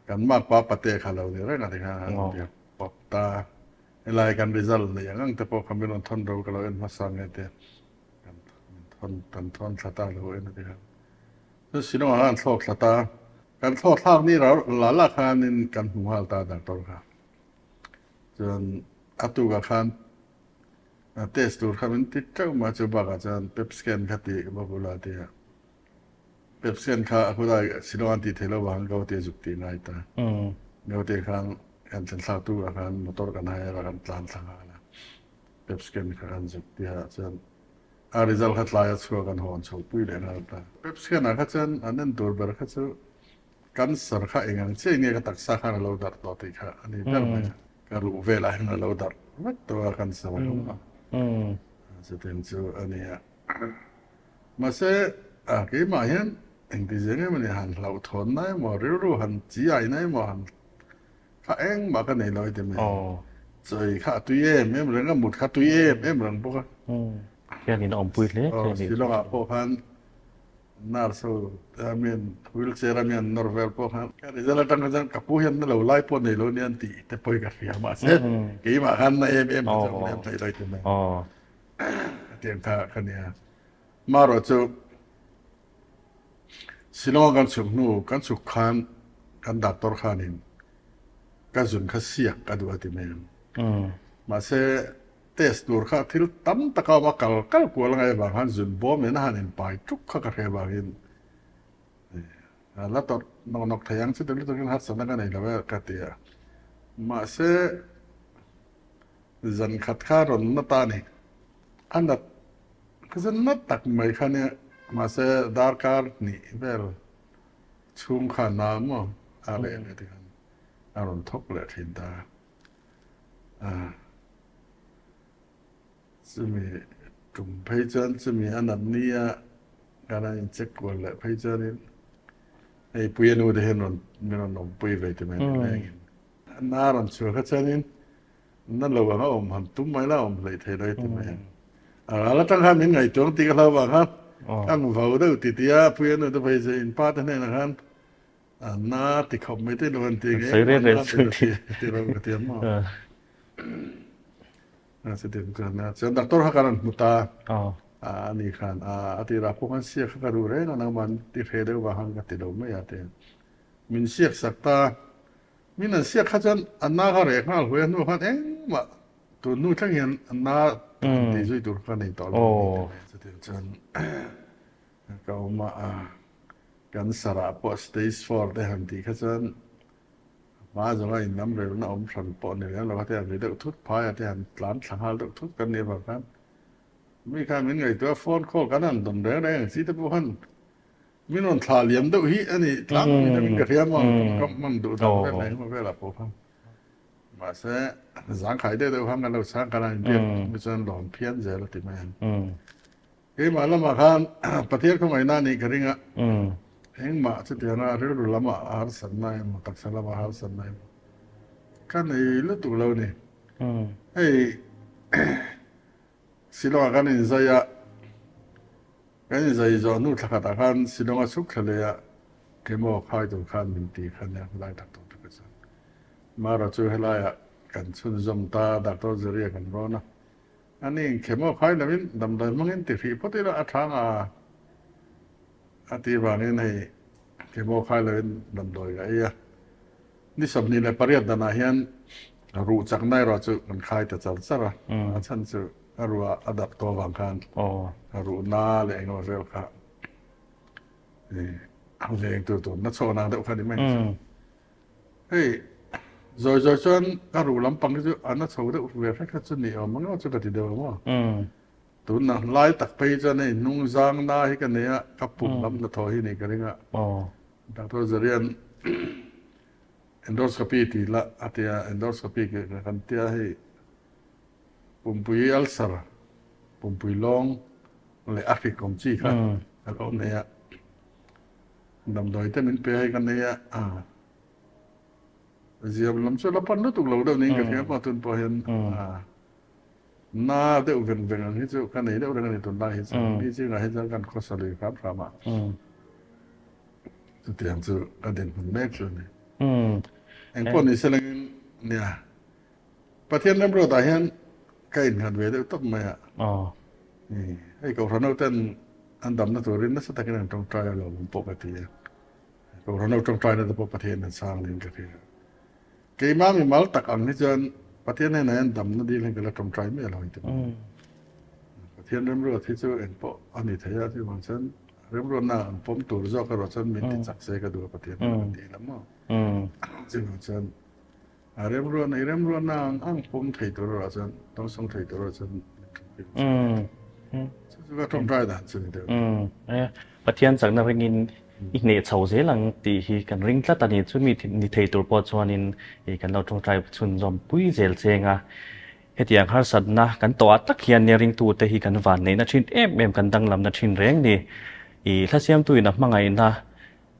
kan makpa pate kha lo ni reng a ti khan an biak pawp ta. Helai kan result neih ang ang te pawh kha min rawn thawn ro ka lo en hmasa nge te kan thawn kan thawn thla ta lo en a ti khan. Chu Shillong ah khan an thlawk thla ta. Kan thlawk thlak ni rau la la khanin kan hmu nghal ta doctor kha. Chuan a tukah khan test tur kha min ti teuh mai a, chu bakah chuan pep scan kha ti bawk ula a ti a. Pepsian kha a khulai Shillong an tih theih loh vangin Gaute zuk tih ngai ta. Gaute khan kan thlen thlak tur ah khan motor kan hire a kan tlan thla nghal a. Pepscan kha kan zuk tih ah chuan a result kha tlai a chhuak an hawn chho pui leh nghal ta. Pepscan ah kha chuan an en tur ber kha chu cancer kha eng ang chiah in nge ka taksa khan a lo darh tawh tih kha a ni ber mai a. Ka ruh velah hian a lo darh vek tawh a cancer a awm a. Chutiang chu a ni a. Mahse, a keimah hian engti zia nge mawni han hlauhthawnna emaw, rilru han chi aina emaw han kha engmah ka nei lo i ti mai. Chawi kha a tui em em reng a, mut kha a tui em em reng bawk a. Hianin a awmpui hle hle a ni. Shillong-ah pawh khan nurse ho a mi an wheelchair a mi an nawr vel pawh khan ka result atang kha chuan ka pu hian na lo lai pawh nei lo nia an tih te pawhin ka hria mahse keimah khan na em em kha chuan ka lem thei lo i ti mai. Hetiang kha ka nia. Marawh chu Shillong-a kan chhuk hnu, kan chhuk khan kan doctor khanin ka zun kha siak a duh a ti mai ang. Mahse test tur kha thil tam tak a awm a, kal kal kual angai avang khan zun bawm nen a han inpai tuk kha ka hre avangin la tawrh nawk nawk thei ang chuti lutukin harsatna ka nei lo e ka ti a. Mahse Zan khat kha rawn na ta a ni. A nat ka zan nat tak mai kha nia. Mahse darkar hnih vel chhung kha na maw a reh leh tikhan a rawn thawk leh thin ta a. Chumi tum phei chuan chumi a nat nia kan an incheck kual leh phei chuanin hei Puia nu te hian rawn min rawn awmpui ve ti mai ni lengin. Na rawn chhuah kha chuanin na lo ang a awm han tum mai la awm hleih thei lo i ti mai ang. A ral atang khan min ngaihtuang tih ka hlau vang khan ka ang vau deuh ti ti a, Puia nu te phei chu in pa te hnenah khan na ti khawp mai te lo an ti nge na ti lo ti lo ka ti ang maw. Chutiang chuan chuan doctor kha kan rawn hmu ta a ni khan a tirah pawh khan siak kha ka duh reng a nangman ti hreh deuh vang khan ka ti lo mai a ti. Min siak sak ta. Min an siak kha chuan a na kha reh nghal huai a hnuah khan engmah tun hnu thleng hian a na han tih zui tur kha nei tawh lo a ni ti mai. Chutiang chuan ka awm a, cancer ah pawh stage four te han tih kha chuan a hma zawnga inlam relna awm hran pawh ni lem lo kha te han ri deuh thut phai a te han tlan thla nghal deuh thut kan nih avang khan mi khan min ngaihtuah a phone call kan han dawn reng reng ang chi te pawh khan Min rawn thlah liam deuh hi a ni tlangpui deuhin ka hria maw ka hman duh dan vel leh engemaw velah pawh khan mahse zangkhai deuh deuh khan kan lo chhang khan a inbiak mi chuan lawm phian zel a ti mai ang. Keimah lamah khan Pathian khawngaihna a nih ka ring a, engmah chutianga rilru lamah a harsatna emaw taksa lamah a harsatna emaw ka nei lutuk lo ni. Hei Shillong-ah kan inzai a. Kan inzai zawh hnu thla khatah khan Shillong-a chhuk thla leh a chemo khai tur khan min ti kha nia helai doctor te kha chuan. Mara chu helaiah kan chhunzawm ta Doctor Zeria kan rawn a. Ani in chemo khai lovin damdawi hmangin ti hrih phawt ila a tha nga a tih vangin hei chemo khai lovin damdawi ka ei a. Ni 28 danah hian ruh chakna erawh chu kan khai ta char char a, a chhan chu a ruah a dap tawh avang khan a ruh na leh engemaw vel kha a veng tur tur na chhuak nang deuh kha ni mai. Hei zawi zawi chuan ka ruh lampang hi chu a na chho deuh ve hrek kha chu ni awm ang emaw chu ka ti deuh ang aw. Tuna lai tak phei chuan hei hnung zang na hi ka nei a, ka pum lam hnathawh hi ni ka ring a. Doctor Zarian endoscopy tih la a ti a, endoscopy kan tia hei pumpui ulcer, pumpui lawng leh a hrik awm chi kha ka lo nei a, damdawi te min pe hei ka nei a, ziam lam chu la pan lutuk lo deuh niin ka hria maw tun pawh hian. Na deuh veng veng ang hi chu ka nei deuh reng a ni tunlai hi chuan mi zingah hi chuan kan khawsa lui hram hram a, chutiang chu ka dinhmun mek chu a ni. Engpawh ni se lengin nia Pathian remruatah hian ka innghat ve deuh tawp mai a, hei Kohhran ho ten an damna turin nasa takin an tawngtai a lawmawm pawh ka ti a, Kohhran ho tawngtaina te pawh Pathian an sang niin ka hria. Keimah mimal tak ang hi chuan Pathian hnenah hian damna dil hi ka la tawngtai miah lo engti mah. Pathian remruat hi chu engpawh a ni thei a, chuvang chuan remruatna ang pawm tur zawk erawh chuan min ti chak se ka duh a Pathian hnenah ka dil a maw. Chuvang chuan a remruatna i remruatna ang ang pawm thei tur erawh chuan dawngsawng thei tur erawh chuan min tawngtai chu chu ka tawngtai dan chu ni deuh. Pathian chakna ringin i hneh chho zel ang tih hi kan ring tlat a ni. Chumi ni thei tur pawh chuanin i kan lo tawngtai chhunzawm pui zel cheng a. Hetiang harsatna kan tawhah tak hian nia ringtute hi kan van neihna thin em em kan danglamna thin reng ni. I hlasiamtuin a hmangaihna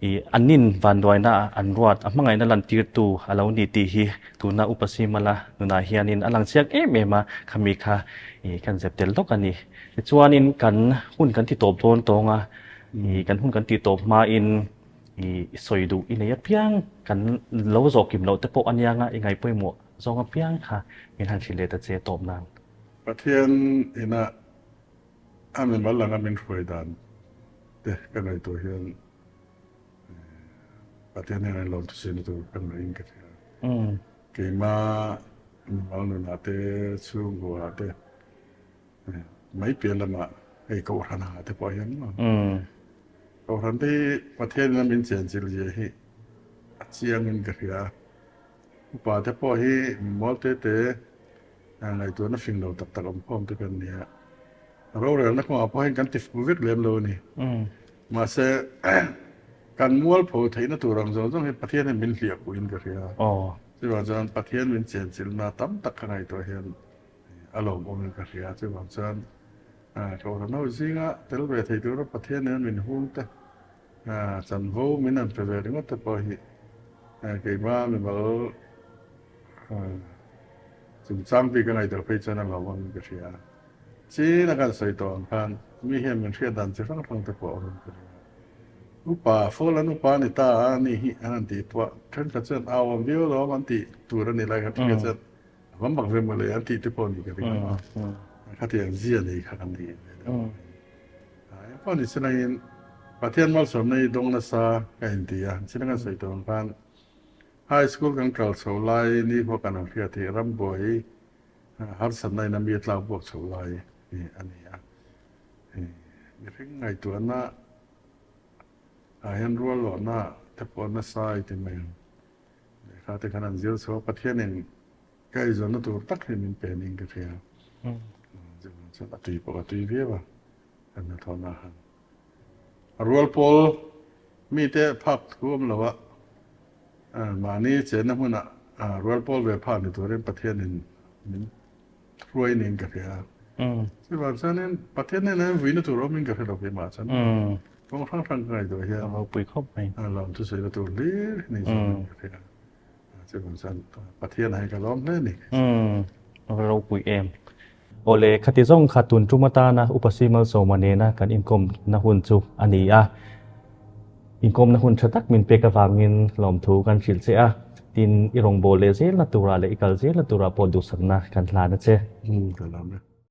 i an nin vanduaina an ruat a hmangaihna lantirtu a lo ni tih hi tuna Upa Simala nunah hianin a lang chiang em em a, khami kha i kan zep tel lawk a ni. Tichuanin kan hun kan ti tawp dawn tawng a, i kan hun kan tih tawp hmain i sawi duh i nei apiang kan lo zawh kim loh te pawh a nia nga i ngaih pawimawh zawng apiang kha min han hrilh leh ta che tawp nan. Pathian ina a mimal anga min hruai dan te ka ngaihtuah hian Pathian hian a lawm thusiamna tur ka ngaih in ka hria. Keima mimal nunah te chhungkua te Mai pian lamah hei Kohhran ah te pawh hian maw Kohhran te hi Pathian in a min chenchilh zia hi a chiang in ka hria a, upa te pawh hi mimual te te ngaihtuahna fing lo tak tak awm khawm te kan ni a, rorelna kawngah pawh hian kan ti fu vek lem lo a ni. Mahse kan mualpho theihna tur ang zawng zawng hi Pathian hian min hliah pui in ka hria a, chuvang chuan Pathian min chenchilhna tam tak ka ngaihtuah hian A lawmawm in ka hria chuvang chuan Kohhran ho zinga tel ve thei tura Pathian nen min hung te chanvo min han pe ve ringawt te pawh hi keimah mimal chungchang bik a ngaihtuah phei chuan a lawmawm in ka hria. Chin a kan sawi tawh ang khan mi hian min hriat dan chi hrang hrang te pawh a awm ka ring a. Upa, Fawlan upa a ni ta a ni hi an han tih pawh thenkhat chuan au awm viau lawm an tih tur a ni lai kha thenkhat chuan A va mak ve mawle an tih te pawh ni ka ring a, khatiang zia nei kha kan ni ve deuh mai. Engpawh ni silangin Pathian malsawmna hi dawng nasa ka inti a, silanga kan sawi tawh ang khan High School kan kal chho lai ni pawh kan han hriat hi rambuai harsatna in a mi a tlak buak chho lai hi a ni a. Mihring ngaihtuahna ah hian rualawhna te pawh nasa i ti mai ang. Lehkha te khan an zir chho a, Pathianin ka eizawnna tur tak hi min pe niin ka hria. Chuvang chuan a tui pawh a tui viau a, kan hnathawhna ah khan. A rual pawl mite phak thu awm lo a, mahni chenna hmunah rual pawl ve phak ni turin Pathianin min hruai niin ka hria. Chuvang chuanin Pathian hnenah hian vuina tur awmin ka hre lo keimah chuan kawng hrang hrang ka ngaihtuah hian A ropui khawp mai. Lawm thusawi na tur hlir hi ni chuan ka hria. Chuvang chuan Pathian ah hian ka lawm hle a ni. A va ropui em. Awle, khati zawng kha tun tum atana Upa Si Malsawma nena kan inkawmna hun chu a ni a. Inkawmna hun tha tak min pek avangin lawmthu kan hrilh che a, tin i rawngbâwl leh zelna turah leh i kal zelna turah pawh duhsakna kan hlan a che. Ka lawm e.